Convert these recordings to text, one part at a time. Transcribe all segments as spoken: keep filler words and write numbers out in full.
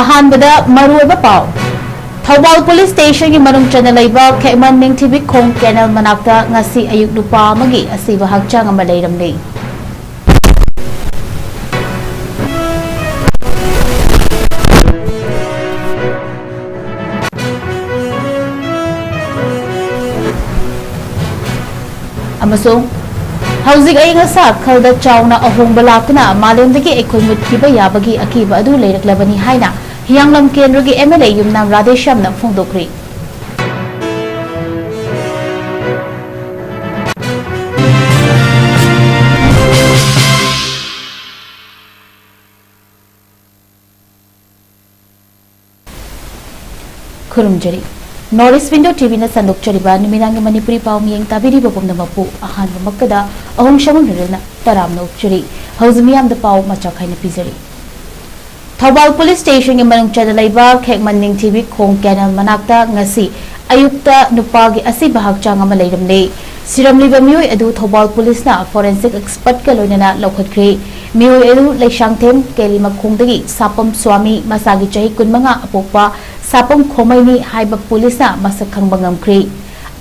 ꯑꯍꯥꯟꯕꯗ ꯃꯔꯨꯑꯣꯏꯕ ꯄꯥꯎ꯫ ꯊꯧꯕꯥꯜ ꯄꯨꯂꯤꯁ ꯁ꯭ꯇꯦꯁꯟꯒꯤ ꯃꯅꯨꯡ ꯆꯟꯅ ꯂꯩꯕ ꯈꯦꯛꯃꯟ ꯅꯤꯡꯊꯤꯕꯤꯈꯣꯡ ꯀꯦꯅꯦꯜ ꯃꯅꯥꯛꯇ ꯉꯁꯤ ꯑꯌꯨꯛ ꯅꯨꯄꯥ ꯑꯃꯒꯤ ꯑꯁꯤꯕ ꯍꯛꯆꯥꯡ ꯑꯃ ꯂꯩꯔꯝꯂꯦ꯫ ꯑꯃꯁꯨꯡ ꯍꯧꯖꯤꯛ ꯑꯏꯪ ꯑꯁꯥ ꯈꯜꯗ ꯆꯥꯎꯅ ꯑꯍꯣꯡꯕ ꯂꯥꯛꯇꯨꯅ ꯃꯥꯂꯦꯝꯗꯒꯤ ꯑꯩꯈꯣꯏ ꯃꯨꯠꯈꯤꯕ ꯌꯥꯕꯒꯤ ꯑꯀꯤꯕ ꯑꯗꯨ ꯂꯩꯔꯛꯂꯕꯅꯤ ꯍꯥꯏꯅ ꯍꯤꯌꯥꯡꯂꯝ ꯀꯦꯟꯗ꯭ꯔꯒꯤ ꯑꯦꯝ ꯑꯦꯜ ꯑꯦ ꯌꯨꯝꯅꯥꯝ ꯔꯥꯙꯦꯁ꯭ꯌꯥꯝꯅ ꯐꯣꯡꯗꯣꯛꯈ꯭ꯔꯦ꯫ ꯈꯨꯔꯨꯝꯖꯔꯤ꯫ North East Window ꯇꯤ ꯚꯤꯅ ꯁꯟꯗꯣꯛꯆꯔꯤꯕ ꯅꯨꯃꯤꯗꯥꯡꯒꯤ ꯃꯅꯤꯄꯨꯔꯤ ꯄꯥꯎ ꯃꯤꯌꯦꯡ ꯇꯥꯕꯤꯔꯤꯕ ꯄꯨꯝꯅꯃꯛꯄꯨ ꯑꯍꯥꯟꯕꯃꯛꯇꯗ ꯑꯍꯣꯡ ꯁꯃꯨ ꯅꯨꯔꯦꯜꯅ ꯇꯔꯥꯝꯅ ꯑꯣꯛꯆꯔꯤ꯫ ꯍꯧꯖꯤꯛ ꯃꯤꯌꯥꯝꯗ ꯄꯥꯎ ꯃꯆꯥ ꯈꯥꯏꯅ ꯄꯤꯖꯔꯤ꯫ ꯊꯧꯕꯥꯜ ꯄꯨꯂꯤꯁ ꯁ꯭ꯇꯦꯁꯟꯒꯤ ꯃꯅꯨꯡ ꯆꯟꯅ ꯂꯩꯕ ꯈꯦꯛꯃꯟ ꯅꯤꯡꯊꯤꯕꯤ ꯈꯣꯡ ꯀꯦꯅꯦꯜ ꯃꯅꯥꯛꯇ ꯉꯁꯤ ꯑꯌꯨꯛꯇ ꯅꯨꯄꯥꯒꯤ ꯑꯁꯤꯕ ꯍꯛꯆꯥꯡ ꯑꯃ ꯂꯩꯔꯝꯂꯦ꯫ ꯁꯤꯔꯝꯂꯤꯕ ꯃꯤꯑꯣꯏ ꯑꯗꯨ ꯊꯧꯕꯥꯜ ꯄꯨꯂꯤꯁꯅ ꯐꯣꯔꯦꯟꯁꯤꯛ ꯑꯦꯛꯁꯄꯔꯠꯀ ꯂꯣꯏꯅꯅ ꯂꯧꯈꯠꯈ꯭ꯔꯦ꯫ ꯃꯤꯑꯣꯏ ꯑꯗꯨ ꯂꯩꯁꯥꯡꯊꯦꯝ ꯀꯦꯂꯤꯃꯈꯣꯡꯗꯒꯤ ꯁꯥꯄꯝ ꯁ꯭ꯋꯥꯃꯤ, ꯃꯁꯥꯒꯤ ꯆꯍꯤ ꯀꯨꯟꯃꯉꯥ ꯑꯄꯣꯛꯄ ꯁꯥꯄꯝ ꯈꯣꯃꯩꯅꯤ ꯍꯥꯏꯕ ꯄꯨꯂꯤꯁꯅ ꯃꯁꯛ ꯈꯪꯕ ꯉꯝꯈ꯭ꯔꯦ꯫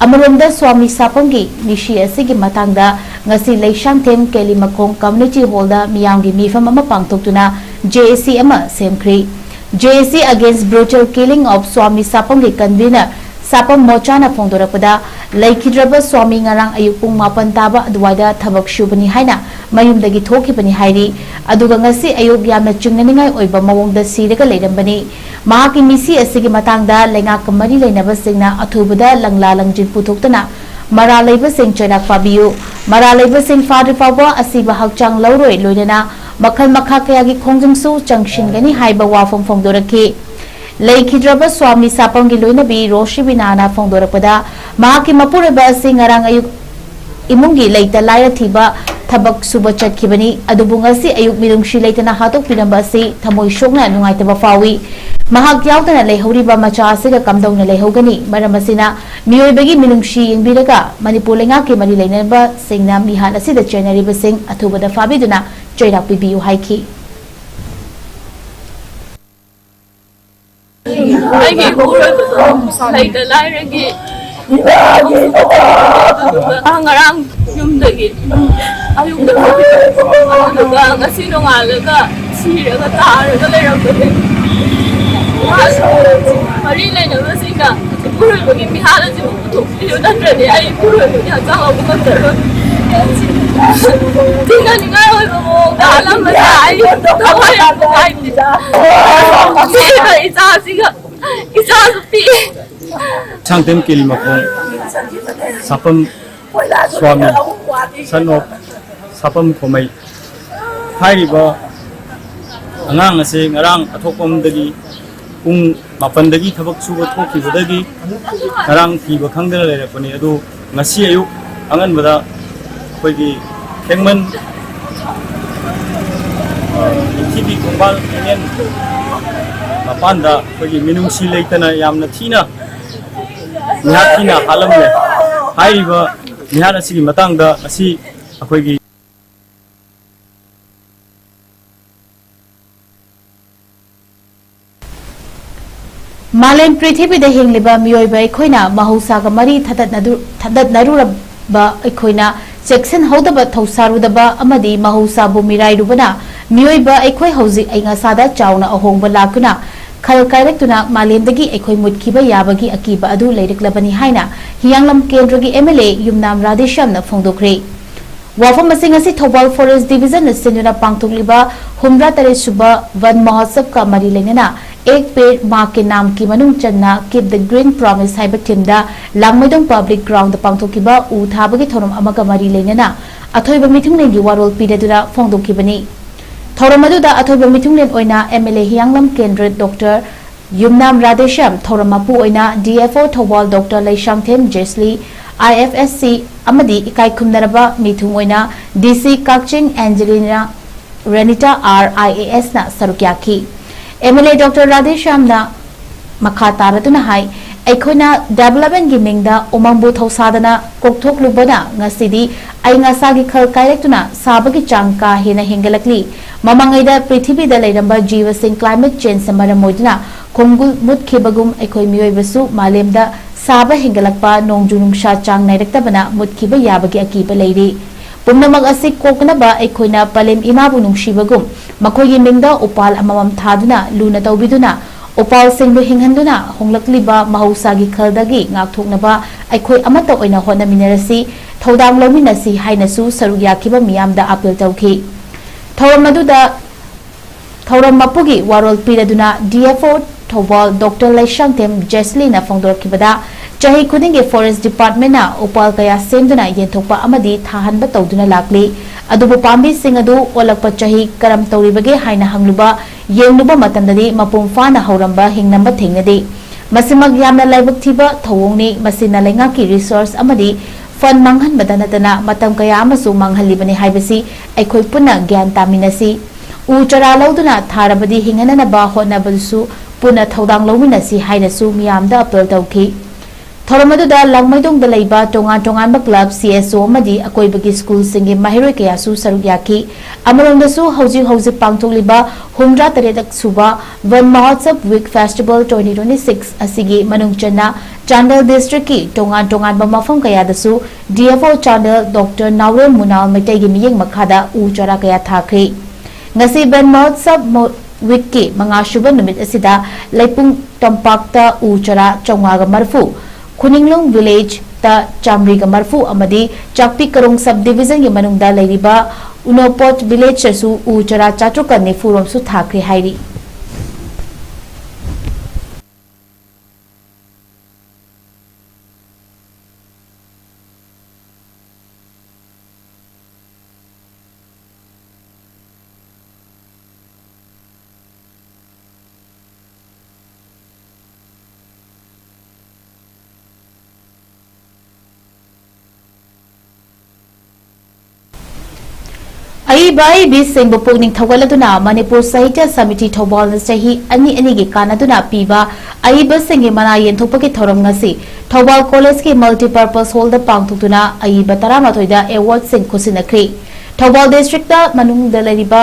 ꯑꯃꯔꯣꯝꯗ, ꯁ꯭ꯋꯥꯃꯤ ꯁꯥꯄꯝꯒꯤ ꯃꯤꯁꯤ ꯑꯁꯤꯒꯤ ꯃꯇꯥꯡꯗ ꯉꯁꯤ ꯂꯩꯁꯥꯡꯊꯦꯝ ꯀꯦꯂꯤꯃꯈꯣꯡ ꯀꯝꯃ꯭ꯌꯨꯅꯤꯇꯤ ꯍꯣꯜꯗ ꯃꯤꯌꯥꯝꯒꯤ ꯃꯤꯐꯝ ꯑꯃ ꯄꯥꯡꯊꯣꯛꯇꯨꯅ ꯖꯦ ꯑꯦ ꯁꯤ ꯑꯃ ꯁꯦꯝꯈ꯭ꯔꯦ꯫ ꯖꯦ ꯑꯦ ꯁꯤ Against Brutal Killing of swami ꯁꯥꯄꯝꯒꯤ ꯀꯟꯚꯤꯅꯔ ꯁꯥꯄꯝ ꯃꯣꯆꯥꯅ ꯐꯣꯡꯗꯣꯔꯛꯄꯗ, ꯂꯩꯈꯤꯗ꯭ꯔꯕ ꯁ꯭ꯋꯥꯃꯤ ꯉꯔꯥꯡ ꯑꯌꯨꯛ ꯄꯨꯡ ꯃꯥꯄꯟ ꯇꯥꯕ ꯑꯗꯨꯋꯥꯏꯗ ꯊꯕꯛ ꯁꯨꯕꯅꯤ ꯍꯥꯏꯅ ꯃꯌꯨꯝꯗꯒꯤ ꯊꯣꯛꯈꯤꯕꯅꯤ ꯍꯥꯏꯔꯤ꯫ ꯑꯗꯨꯒ ꯉꯁꯤ ꯑꯌꯨꯛ ꯌꯥꯝꯅ ꯆꯤꯡꯅꯅꯤꯡꯉꯥꯏ ꯑꯣꯏꯕ ꯃꯑꯣꯡꯗ ꯁꯤꯔꯒ ꯂꯩꯔꯝꯕꯅꯤ꯫ ꯃꯍꯥꯛꯀꯤ ꯃꯤꯁꯤ ꯑꯁꯤꯒꯤ ꯃꯇꯥꯡꯗ ꯂꯩꯉꯥꯛꯀ ꯃꯔꯤ ꯂꯩꯅꯕꯁꯤꯡꯅ ꯑꯊꯨꯕꯗ ꯂꯪꯂꯥ ꯂꯪꯖꯤꯟ ꯄꯨꯊꯣꯛꯇꯨꯅ ꯃꯔꯥꯜ ꯂꯩꯕꯁꯤꯡ ꯆꯩꯔꯥꯛ ꯄꯥꯕꯤꯌꯨ꯫ ꯃꯔꯥꯜ ꯂꯩꯕꯁꯤꯡ ꯐꯥꯗ꯭ꯔꯤ ꯐꯥꯎꯕ ꯑꯁꯤꯕ ꯍꯛꯆꯥꯡ ꯂꯧꯔꯣꯏ, ꯂꯣꯏꯅꯅ ꯃꯈꯜ ꯃꯈꯥ ꯀꯌꯥꯒꯤ ꯈꯣꯡꯖꯪꯁꯨ ꯆꯪꯁꯤꯟꯒꯅꯤ ꯍꯥꯏꯕ ꯋꯥꯐꯝ ꯐꯣꯡꯗꯣꯔꯛꯈꯤ꯫ ꯂꯩꯈꯤꯗ꯭ꯔꯕ ꯁ꯭ꯋꯥꯃꯤ ꯁꯥꯄꯝꯒꯤ ꯂꯣꯏꯅꯕꯤ ꯔꯣꯁꯤꯕꯤꯅꯥꯅ ꯐꯣꯡꯗꯣꯔꯛꯄꯗ, ꯃꯍꯥꯛꯀꯤ ꯃꯄꯨꯔꯣꯏꯕ ꯑꯁꯤ ꯉꯔꯥꯡ ꯑꯌꯨꯛ ꯏꯃꯨꯡꯒꯤ ꯂꯩꯇ ꯂꯥꯏꯔ ꯊꯤꯕ ꯊꯕꯛ ꯁꯨꯕ ꯆꯠꯈꯤꯕꯅꯤ꯫ ꯑꯗꯨꯕꯨ ꯉꯁꯤ ꯑꯌꯨꯛ ꯃꯤꯅꯨꯡꯁꯤ ꯂꯩꯇꯅ ꯍꯥꯠꯇꯣꯛꯄꯤꯔꯝꯕ ꯑꯁꯤ ꯊꯃꯣꯏ ꯁꯣꯛꯅ ꯅꯨꯡꯉꯥꯏꯇꯕ ꯐꯥꯎꯏ꯫ ꯃꯍꯥꯛ ꯌꯥꯎꯗꯅ ꯂꯩꯍꯧꯔꯤꯕ ꯃꯆꯥ ꯑꯁꯤꯒ ꯀꯝꯗꯧꯅ ꯂꯩꯍꯧꯒꯅꯤ? ꯃꯔꯝ ꯑꯁꯤꯅ ꯃꯤꯑꯣꯏꯕꯒꯤ ꯃꯤꯅꯨꯡꯁꯤ ꯌꯦꯡꯕꯤꯔꯒ ꯃꯅꯤꯄꯨꯔ ꯂꯩꯉꯥꯛꯀꯤ ꯃꯔꯤ ꯂꯩꯅꯕꯁꯤꯡꯅ ꯃꯤꯍꯥꯠ ꯑꯁꯤꯗ ꯆꯦꯟꯅꯔꯤꯕꯁꯤꯡ ꯑꯊꯨꯕꯗ ꯐꯥꯕꯤꯗꯨꯅ ꯆꯩꯔꯥꯛ ꯄꯤꯕꯤꯌꯨ ꯍꯥꯏꯈꯤ꯫ ꯑꯩꯒꯤ ꯏꯄꯨꯔꯣꯏꯕꯗꯣ ꯂꯩꯇ ꯂꯥꯏꯔꯒꯤ ꯃꯥ ꯉꯔꯥꯡ ꯌꯨꯝꯗꯒꯤ ꯑꯌꯨꯛꯇ ꯑꯗꯨꯒ ꯉꯁꯤ ꯅꯣꯡꯉꯥꯜꯂꯒ ꯁꯤꯔꯒ ꯇꯥꯔꯒ ꯂꯩꯔꯝꯕꯅꯦ꯫ ꯃꯥꯁꯨ ꯃꯔꯤ ꯂꯩꯅꯕꯁꯤꯡꯅ ꯏꯄꯨꯔꯣꯏꯕꯒꯤ ꯃꯤꯍꯥꯠ ꯑꯁꯤꯕꯨ ꯄꯨꯊꯣꯛꯄꯤꯌꯨ, ꯅꯠꯇ꯭ꯔꯗꯤ ꯑꯩ ꯏꯄꯨꯔꯣꯏꯕꯒꯤ ꯍꯛꯆꯥꯡ ꯂꯧꯕ ꯉꯝꯖꯔꯣꯏ꯫ ꯊꯤꯡꯅꯅꯤꯡꯉꯥꯏ ꯑꯣꯏꯕ ꯃꯑꯣꯡꯗ ꯍꯥꯠꯂꯝꯕꯁꯦ ꯑꯩ ꯊꯋꯥꯏ ꯌꯥꯝ ꯅꯨꯡꯉꯥꯏꯇꯦ꯫ ꯁꯤꯕ ꯏꯆꯥꯁꯤꯒ ꯏꯆꯥꯁꯨ ꯄꯤꯛꯏ꯫ ꯁꯥꯡꯊꯦꯝ ꯀꯤꯔꯤ ꯃꯈꯣꯡ ꯁꯥꯄꯝ ꯁ꯭ꯋꯥꯃꯤ, son of ꯁꯥꯄꯝ ꯈꯣꯃꯩ ꯍꯥꯏꯔꯤꯕ ꯑꯉꯥꯡ ꯑꯁꯦ ꯉꯔꯥꯡ ꯑꯊꯣꯛꯄꯝꯗꯒꯤ ꯄꯨꯡ ꯃꯥꯄꯟꯗꯒꯤ ꯊꯕꯛ ꯁꯨꯕ ꯊꯣꯛꯈꯤꯕꯗꯒꯤ ꯉꯔꯥꯡ ꯊꯤꯕ ꯈꯪꯗꯅ ꯂꯩꯔꯛꯄꯅꯤ꯫ ꯑꯗꯨ ꯉꯁꯤ ꯑꯌꯨꯛ ꯑꯉꯟꯕꯗ ꯑꯩꯈꯣꯏꯒꯤ ꯊꯦꯡꯃꯟ, ꯑ, ꯅꯤꯡꯊꯤꯕꯤ ꯈꯣꯡꯕꯥꯜ ꯀꯦꯅꯦꯜ ꯃꯄꯥꯟꯗ ꯑꯩꯈꯣꯏꯒꯤ ꯃꯤꯅꯨꯡꯁꯤ ꯂꯩꯇꯅ ꯌꯥꯝꯅ ꯊꯤꯅ ꯃꯤꯍꯥꯠ ꯊꯤꯅ ꯍꯥꯠꯂꯝꯂꯦ꯫ ꯍꯥꯏꯔꯤꯕ ꯃꯤꯍꯥꯠ ꯑꯁꯤꯒꯤ ꯃꯇꯥꯡꯗ ꯉꯁꯤ ꯑꯩꯈꯣꯏꯒꯤ ꯃꯥꯂꯦꯝ ꯄ꯭ꯔꯤꯊꯤꯕꯤꯗ ꯍꯤꯡꯂꯤꯕ ꯃꯤꯑꯣꯏꯕ ꯑꯩꯈꯣꯏꯅ ꯃꯍꯧꯁꯥꯒ ꯃꯔꯤ ꯊꯗꯠꯅꯗꯨ-, ꯊꯗꯠꯅꯔꯨꯔꯕ ꯑꯩꯈꯣꯏꯅ ꯆꯦꯛꯁꯤꯟꯍꯧꯗꯕ, ꯊꯧꯁꯥꯔꯨꯗꯕ ꯑꯃꯗꯤ ꯃꯍꯧꯁꯥꯕꯨ ꯃꯤꯔꯥꯏꯔꯨꯕꯅ ꯃꯤꯑꯣꯏꯕ ꯑꯩꯈꯣꯏ ꯍꯧꯖꯤꯛ ꯑꯏꯪ ꯑꯁꯥꯗ ꯆꯥꯎꯅ ꯑꯍꯣꯡꯕ ꯂꯥꯛꯇꯨꯅ ꯈꯜ ꯀꯥꯏꯔꯛꯇꯨꯅ ꯃꯥꯂꯦꯝꯗꯒꯤ ꯑꯩꯈꯣꯏ ꯃꯨꯠꯈꯤꯕ ꯌꯥꯕꯒꯤ ꯑꯀꯤꯕ ꯑꯗꯨ ꯂꯩꯔꯛꯂꯕꯅꯤ ꯍꯥꯏꯅ ꯍꯤꯌꯥꯡꯂꯝ ꯀꯦꯟꯗ꯭ꯔꯒꯤ M L A ꯌꯨꯝꯅꯥꯝ ꯔꯥꯙꯦꯁ꯭ꯌꯥꯝꯅ ꯐꯣꯡꯗꯣꯛꯈ꯭ꯔꯦ꯫ ꯋꯥꯐꯝ ꯑꯁꯤ ꯉꯁꯤ ꯊꯧꯕꯥꯜ Forest Division ꯅ ꯁꯤꯟꯗꯨꯅ ꯄꯥꯡꯊꯣꯛꯂꯤꯕ ꯍꯨꯝꯗ꯭ꯔꯥ ꯇꯔꯦꯠ ꯁꯨꯕ ꯋꯟ ꯃꯍꯣꯠꯁꯕꯀ ꯃꯔꯤ ꯂꯩꯅꯅ ꯑꯦꯛ ꯄꯦꯗ ꯃꯥ ꯀꯦ ꯅꯥꯝ ꯀꯤ ꯃꯅꯨꯡ ꯆꯟꯅ Keep the Green Promise ꯍꯥꯏꯕ theme ꯗ ꯂꯥꯡꯃꯩꯗꯣꯡ Public Ground ꯗ ꯄꯥꯡꯊꯣꯛꯈꯤꯕ ꯎ ꯊꯥꯕꯒꯤ ꯊꯧꯔꯝ ꯑꯃꯒ ꯃꯔꯤ ꯂꯩꯅꯅ ꯑꯊꯣꯏꯕ ꯃꯤꯊꯨꯡꯂꯦꯟꯒꯤ ꯋꯥꯔꯣꯜ ꯄꯤꯅꯗꯨꯅ ꯐꯣꯡꯗꯣꯛꯈꯤꯕꯅꯤ꯫ ꯊꯧꯔꯝ ꯑꯗꯨꯗ ꯑꯊꯣꯏꯕ ꯃꯤꯊꯨꯡꯂꯦꯟ ꯑꯣꯏꯅ M L A ꯍꯤꯌꯥꯡꯂꯝ ꯀꯦꯟꯗ꯭ꯔ Doctor ꯌꯨꯝꯅꯥꯝ ꯔꯥꯙꯦꯁ꯭ꯌꯥꯝ ꯊꯧꯔꯝ ꯃꯄꯨ ꯑꯣꯏꯅ D F O Thoubal doctor Leishangthem Jesly, I F S C, ꯑꯃꯗꯤ ꯏꯀꯥꯏ ꯈꯨꯝꯅꯔꯕ ꯃꯤꯊꯨꯡ ꯑꯣꯏꯅ D C Kakching ꯑꯦꯟꯖꯦꯂꯤꯅꯥ ꯔꯦꯅꯤꯇꯥ R I A S ꯅ ꯁꯔꯨꯛ ꯌꯥꯈꯤ꯫ M L A ꯗꯣꯛꯇꯔ ꯔꯥꯙꯦꯁ꯭ꯌꯥꯝꯅ ꯃꯈꯥ ꯇꯥꯔꯗꯨꯅ ꯍꯥꯏ, ꯑꯩꯈꯣꯏꯅ development ꯀꯤ ꯃꯤꯡꯗ ꯎꯃꯪꯕꯨ ꯊꯧꯁꯥꯗꯅ ꯀꯣꯛꯊꯣꯛꯂꯨꯕꯅ ꯉꯁꯤꯗꯤ ꯑꯏꯪ ꯑꯁꯥꯒꯤ ꯈꯜ ꯀꯥꯏꯔꯛꯇꯨꯅ ꯁꯥꯕꯒꯤ ꯆꯥꯡ ꯀꯥ ꯍꯦꯟꯅ ꯍꯦꯟꯒꯠꯂꯛꯂꯤ꯫ ꯃꯃꯥꯡꯉꯩꯗ ꯄ꯭ꯔꯤꯊꯤꯕꯤꯗ ꯂꯩꯔꯝꯕ ꯖꯤꯕꯁꯤꯡ climate change ꯅ ꯃꯔꯝ ꯑꯣꯏꯗꯨꯅ ꯈꯣꯡꯒꯨꯜ ꯃꯨꯠꯈꯤꯕꯒꯨꯝ ꯑꯩꯈꯣꯏ ꯃꯤꯑꯣꯏꯕꯁꯨ ꯃꯥꯂꯦꯝꯗ ꯁꯥꯕ ꯍꯦꯟꯒꯠꯂꯛꯄ, ꯅꯣꯡꯖꯨ ꯅꯨꯡꯁꯥ ꯆꯥꯡ ꯅꯥꯏꯔꯛꯇꯕꯅ ꯃꯨꯠꯈꯤꯕ ꯌꯥꯕꯒꯤ ꯑꯀꯤꯕ ꯂꯩꯔꯤ꯫ ꯄꯨꯝꯅꯃꯛ ꯑꯁꯤ ꯀꯣꯛꯅꯕ ꯑꯩꯈꯣꯏꯅ ꯄꯂꯦꯝ ꯏꯃꯥꯕꯨ ꯅꯨꯡꯁꯤꯕꯒꯨꯝ ꯃꯈꯣꯏꯒꯤ ꯃꯤꯡꯗ ꯎꯄꯥꯜ ꯑꯃꯃꯝ ꯊꯥꯗꯨꯅ ꯂꯨꯅ ꯇꯧꯕꯤꯗꯨꯅ ꯎꯄꯥꯜꯁꯤꯡꯕꯨ ꯍꯤꯡꯍꯟꯗꯨꯅ ꯍꯣꯡꯂꯛꯂꯤꯕ ꯃꯍꯧꯁꯥꯒꯤ ꯈꯜꯗꯒꯤ ꯉꯥꯛꯊꯣꯛꯅꯕ ꯑꯩꯈꯣꯏ ꯑꯃꯠꯇ ꯑꯣꯏꯅ ꯍꯣꯠꯅꯃꯤꯟꯅꯔꯁꯤ, ꯊꯧꯗꯥꯡ ꯂꯧꯃꯤꯟꯅꯁꯤ ꯍꯥꯏꯅꯁꯨ ꯁꯔꯨꯛ ꯌꯥꯈꯤꯕ ꯃꯤꯌꯥꯝꯗ appeal ꯇꯧꯈꯤ꯫ ꯊꯧꯔꯝ ꯑꯗꯨꯗ ꯊꯧꯔꯝ ꯃꯄꯨꯒꯤ ꯋꯥꯔꯣꯜ ꯄꯤꯔꯗꯨꯅ D F O Thoubal doctor Leishangthem ꯖꯦꯁꯂꯤꯅ ꯐꯣꯡꯗꯣꯔꯛꯈꯤꯕꯗ, ꯆꯍꯤ ꯈꯨꯗꯤꯡꯒꯤ Forest Department ꯅ ꯎꯄꯥꯜ ꯀꯌꯥ ꯁꯦꯝꯗꯨꯅ ꯌꯦꯟꯊꯣꯛꯄ ꯑꯃꯗꯤ ꯊꯥꯍꯟꯕ ꯇꯧꯗꯨꯅ ꯂꯥꯛꯂꯤ꯫ ꯑꯗꯨꯕꯨ ꯄꯥꯝꯕꯤꯁꯤꯡ ꯑꯗꯨ ꯑꯣꯜꯂꯛꯄ ꯆꯍꯤ ꯀꯔꯝ ꯇꯧꯔꯤꯕꯒꯦ ꯍꯥꯏꯅ ꯍꯪꯂꯨꯕ, ꯌꯦꯡꯂꯨꯕ ꯃꯇꯝꯗꯗꯤ ꯃꯄꯨꯡ ꯐꯥꯅ ꯍꯧꯔꯝꯕ ꯍꯤꯡꯂꯝꯕ ꯊꯦꯡꯅꯗꯦ꯫ ꯃꯁꯤꯃꯛ ꯌꯥꯝꯅ ꯂꯥꯏꯕꯛ ꯊꯤꯕ ꯊꯧꯑꯣꯡꯅꯤ꯫ ꯃꯁꯤꯅ ꯂꯩꯉꯥꯛꯀꯤ resource ꯑꯃꯗꯤ fund ꯃꯥꯡꯍꯟꯕꯗ ꯅꯠꯇꯅ ꯃꯇꯝ ꯀꯌꯥ ꯑꯃꯁꯨ ꯃꯥꯡꯍꯜꯂꯤꯕꯅꯤ ꯍꯥꯏꯕꯁꯤ ꯑꯩꯈꯣꯏ ꯄꯨꯟꯅ ꯒ꯭ꯌꯥꯟ ꯇꯥꯃꯤꯟꯅꯁꯤ꯫ ꯎ ꯆꯥꯔꯥ ꯂꯧꯗꯨꯅ ꯊꯥꯔꯕꯗꯤ ꯍꯤꯡꯍꯟꯅꯅꯕ ꯍꯣꯠꯅꯕꯗꯨꯁꯨ ꯄꯨꯟꯅ ꯊꯧꯗꯥꯡ ꯂꯧꯃꯤꯟꯅꯁꯤ ꯍꯥꯏꯅꯁꯨ ꯃꯤꯌꯥꯝꯗ appeal ꯇꯧꯈꯤ꯫ ꯊꯧꯔꯝ ꯑꯗꯨꯗ ꯂꯥꯡꯃꯩꯗꯣꯡꯗ ꯂꯩꯕ ꯇꯣꯉꯥꯟ ꯇꯣꯉꯥꯟꯕ club, C S O ꯑꯃꯗꯤ ꯑꯀꯣꯏꯕꯒꯤ school ꯁꯤꯡꯒꯤ ꯃꯍꯩꯔꯣꯏ ꯀꯌꯥꯁꯨ ꯁꯔꯨꯛ ꯌꯥꯈꯤ꯫ ꯑꯃꯔꯣꯝꯗꯁꯨ ꯍꯧꯖꯤꯛ ꯍꯧꯖꯤꯛ ꯄꯥꯡꯊꯣꯛꯂꯤꯕ ꯍꯨꯝꯗ꯭ꯔꯥ ꯇꯔꯦꯠ ꯁꯨꯕ Van Mahotsav Week Festival twenty twenty-six ꯑꯁꯤꯒꯤ ꯃꯅꯨꯡ ꯆꯟꯅ ꯆꯥꯟꯗꯦꯜ district ꯀꯤ ꯇꯣꯉꯥꯟ ꯇꯣꯉꯥꯟꯕ ꯃꯐꯝ ꯀꯌꯥꯗꯁꯨ D F O Chandel doctor Naorem Munal ꯃꯩꯇꯩꯒꯤ ꯃꯤꯠꯌꯦꯡ ꯃꯈꯥꯗ ꯎ ꯆꯥꯔꯥ ꯀꯌꯥ ꯊꯥꯈ꯭ꯔꯤ꯫ ꯉꯁꯤ Van Mahotsav ꯃꯣ-, week ꯀꯤ ꯃꯉꯥ ꯁꯨꯕ ꯅꯨꯃꯤꯠ ꯑꯁꯤꯗ ꯂꯩꯄꯨꯡ ꯇꯝꯄꯥꯛꯇ ꯎ ꯆꯥꯔꯥ ꯆꯥꯝꯃꯉꯥꯒ ꯃꯔꯤꯐꯨ, ꯈꯨꯅꯤꯡꯂꯨꯡ village ꯇ ꯆꯥꯃꯔꯤꯒ ꯃꯔꯤꯐꯨ ꯑꯃꯗꯤ ꯆꯥꯛꯄꯤ ꯀꯔꯣꯡ sub division ꯒꯤ ꯃꯅꯨꯡꯗ ꯂꯩꯔꯤꯕ ꯎꯅꯣꯄꯣꯠ village ꯇꯁꯨ ꯎ ꯆꯥꯔꯥ ꯆꯥꯇ꯭ꯔꯨꯛꯀ ꯅꯤꯐꯨ ꯔꯣꯝꯁꯨ ꯊꯥꯈ꯭ꯔꯦ ꯍꯥꯏꯔꯤ꯫ ꯑꯏꯕ ꯑꯏꯕꯤꯁꯤꯡꯕꯨ ꯄꯨꯛꯅꯤꯡ ꯊꯧꯒꯠꯂꯗꯨꯅ ꯃꯅꯤꯄꯨꯔ ꯁꯥꯍꯤꯇ꯭ꯌ ꯁꯃꯤꯇꯤ ꯊꯧꯕꯥꯜꯅ ꯆꯍꯤ ꯑꯅꯤ ꯑꯅꯤꯒꯤ ꯀꯥꯟꯅꯗꯨꯅ ꯄꯤꯕ ꯑꯏꯕꯁꯤꯡꯒꯤ ꯃꯅꯥ ꯌꯦꯟꯊꯣꯛꯄꯒꯤ ꯊꯧꯔꯝ ꯉꯁꯤ ꯊꯧꯕꯥꯜ ꯀꯣꯂꯦꯖꯀꯤ ꯃꯜꯇꯤꯄꯔꯄꯁ ꯍꯣꯜꯗ ꯄꯥꯡꯊꯣꯛꯇꯨꯅ ꯑꯏꯕ ꯇꯔꯥꯃꯥꯊꯣꯏꯗ ꯑꯦꯋꯥꯔꯗꯁꯤꯡ ꯈꯨꯠꯁꯤꯟꯅꯈ꯭ꯔꯤ꯫ ꯊꯧꯕꯥꯜ ꯗꯤꯁꯇ꯭ꯔꯤꯛꯇ ꯃꯅꯨꯡꯗ ꯂꯩꯔꯤꯕ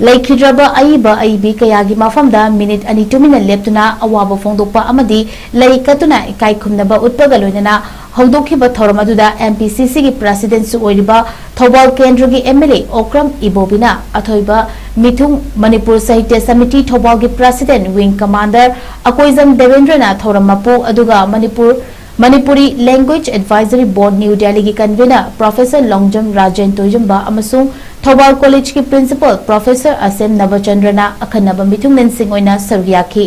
ꯂꯩꯈꯤꯗ꯭ꯔꯕ ꯑꯏꯕ ꯑꯏꯕꯤ ꯀꯌꯥꯒꯤ ꯃꯐꯝꯗ ꯃꯤꯅꯤꯠ ꯑꯅꯤ ꯇꯨꯃꯤꯟꯅ ꯂꯦꯞꯇꯨꯅ ꯑꯋꯥꯕ ꯐꯣꯡꯗꯣꯛꯄ ꯑꯃꯗꯤ ꯂꯩ ꯀꯠꯇꯨꯅ ꯏꯀꯥꯏ ꯈꯨꯝꯅꯕ ꯎꯠꯄꯒ ꯂꯣꯏꯅꯅ ꯍꯧꯗꯣꯛꯈꯤꯕ ꯊꯧꯔꯝ ꯑꯗꯨꯗ ꯑꯦꯝ ꯄꯤ ꯁꯤ ꯁꯤꯒꯤ ꯄ꯭ꯔꯁꯤꯗꯦꯟꯠꯁꯨ ꯑꯣꯏꯔꯤꯕ ꯊꯧꯕꯥꯜ ꯀꯦꯟꯗ꯭ꯔꯒꯤ ꯑꯦꯝ ꯑꯦꯜ ꯑꯦ ꯑꯣꯀ꯭ꯔꯝ ꯏꯕꯣꯕꯤꯅ ꯑꯊꯣꯏꯕ ꯃꯤꯊꯨꯡ, ꯃꯅꯤꯄꯨꯔ ꯁꯥꯍꯤꯇ꯭ꯌ ꯁꯃꯤꯇꯤ ꯊꯧꯕꯥꯜꯒꯤ ꯄ꯭ꯔꯁꯤꯗꯦꯟꯠ ꯋꯤꯡ ꯀꯃꯥꯟꯗꯔ ꯑꯀꯣꯏꯖꯝ ꯗꯦꯕꯦꯟꯗ꯭ꯔꯅ ꯊꯧꯔꯝ ꯃꯄꯨ, ꯑꯗꯨꯒ Manipur, Manipuri language advisory board New ꯗꯦꯜꯂꯤꯒꯤ ꯀꯟꯚꯦꯅꯔ ꯄ꯭ꯔꯣꯐꯦꯁꯔ ꯂꯣꯡꯖꯝ ꯔꯥꯖꯦꯟ ꯇꯣꯏꯖꯝꯕ ꯑꯃꯁꯨꯡ ꯊꯧꯕꯥꯜ ꯀꯣꯂꯦꯖꯀꯤ ꯄ꯭ꯔꯤꯟꯁꯤꯄꯜ ꯄ꯭ꯔꯣꯐꯦꯁꯔ ꯑꯁꯦꯝ ꯅꯕꯆꯟꯗ꯭ꯔꯅ ꯑꯈꯟꯅꯕ ꯃꯤꯊꯨꯡꯂꯦꯟꯁꯤꯡ ꯑꯣꯏꯅ ꯁꯔꯨꯛ ꯌꯥꯈꯤ꯫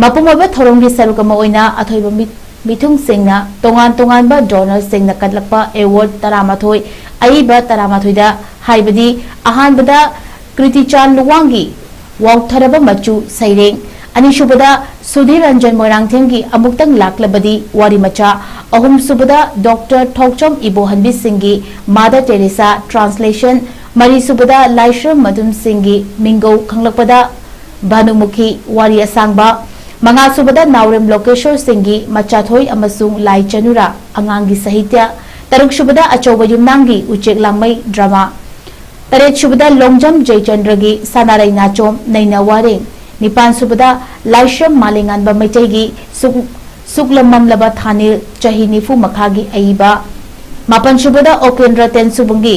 ꯃꯄꯨꯡ ꯑꯣꯏꯕ ꯊꯧꯔꯝꯒꯤ ꯁꯔꯨꯛ ꯑꯃ ꯑꯣꯏꯅ ꯑꯊꯣꯏꯕ ꯃꯤ-, ꯃꯤꯊꯨꯡꯁꯤꯡꯅ ꯇꯣꯉꯥꯟ ꯇꯣꯉꯥꯟꯕ ꯗꯣꯅꯔꯁꯤꯡꯅ ꯀꯠꯂꯛꯄ ꯑꯦꯋꯥꯔꯗ ꯇꯔꯥꯃꯥꯊꯣꯏ, ꯑꯏꯕ ꯇꯔꯥꯃꯥꯊꯣꯏꯗ, ꯍꯥꯏꯕꯗꯤ ꯑꯍꯥꯟꯕꯗ ꯀ꯭ꯔꯤꯇꯤꯆꯥꯟ ꯂꯨꯋꯥꯡꯒꯤ ꯋꯥꯎꯊꯔꯕ ꯃꯆꯨ ꯁꯩꯔꯦꯡ, ꯑꯅꯤꯁꯨꯕꯗ ꯁꯨꯙꯤꯔ ꯔꯟꯖꯟ ꯃꯣꯏꯔꯥꯡꯊꯦꯝꯒꯤ ꯑꯃꯨꯛꯇꯪ ꯂꯥꯛꯂꯕꯗꯤ ꯋꯥꯔꯤ ꯃꯆꯥ, ꯑꯍꯨꯝꯁꯨꯕꯗ ꯗꯣꯛꯇꯔ ꯊꯣꯛꯆꯣꯝ ꯏꯕꯣꯍꯟꯕꯤ ꯁꯤꯡꯒꯤ ꯃꯥꯗꯔ ꯇꯦꯔꯦꯁꯥ ꯇ꯭ꯔꯥꯟꯁꯂꯦꯁꯟ, ꯃꯔꯤꯁꯨꯕꯗ ꯂꯥꯏꯁ꯭ꯔꯝ ꯃꯗꯨꯝ ꯁꯤꯡꯒꯤ ꯃꯤꯡꯒꯧ ꯈꯪꯂꯛꯄꯗ ꯚꯥꯅꯨꯃꯨꯈꯤ ꯋꯥꯔꯤ ꯑꯁꯥꯡꯕ, ꯃꯉꯥꯁꯨꯕꯗ ꯅꯥꯎꯔꯦꯝ ꯂꯣꯀꯦꯁꯣꯔ ꯁꯤꯡꯒꯤ ꯃꯆꯥꯊꯣꯏ ꯑꯃꯁꯨꯡ ꯂꯥꯏ ꯆꯅꯨꯔꯥ ꯑꯉꯥꯡꯒꯤ ꯁꯥꯍꯤꯇ꯭ꯌ, ꯇꯔꯨꯛꯁꯨꯕꯗ ꯑꯆꯧꯕ ꯌꯨꯝꯅꯥꯝꯒꯤ ꯎꯆꯦꯛ ꯂꯥꯡꯃꯩ ꯗ꯭ꯔꯃꯥ, ꯇꯔꯦꯠꯁꯨꯕꯗ ꯂꯣꯡꯖꯝ ꯖꯌꯆꯟꯗ꯭ꯔꯒꯤ ꯁꯥꯅꯥꯔꯩ ꯅꯥꯆꯣꯝ ꯅꯩꯅ ꯋꯥꯔꯦꯡ, ꯅꯤꯄꯥꯟꯁꯨꯕꯗ ꯂꯥꯏꯁ꯭ꯔꯝ ꯃꯥꯂꯦꯉꯥꯟꯕ ꯃꯩꯇꯩꯒꯤ ꯁꯨꯛ-, ꯁꯨꯛꯂꯝꯃꯝꯂꯕ ꯊꯥꯅꯤꯜ ꯆꯍꯤ ꯅꯤꯐꯨ ꯃꯈꯥꯒꯤ ꯑꯏꯕ, ꯃꯥꯄꯟꯁꯨꯕꯗ ꯑꯣꯀꯦꯟꯗ꯭ꯔ ꯇꯦꯟꯁꯨꯕꯨꯡꯒꯤ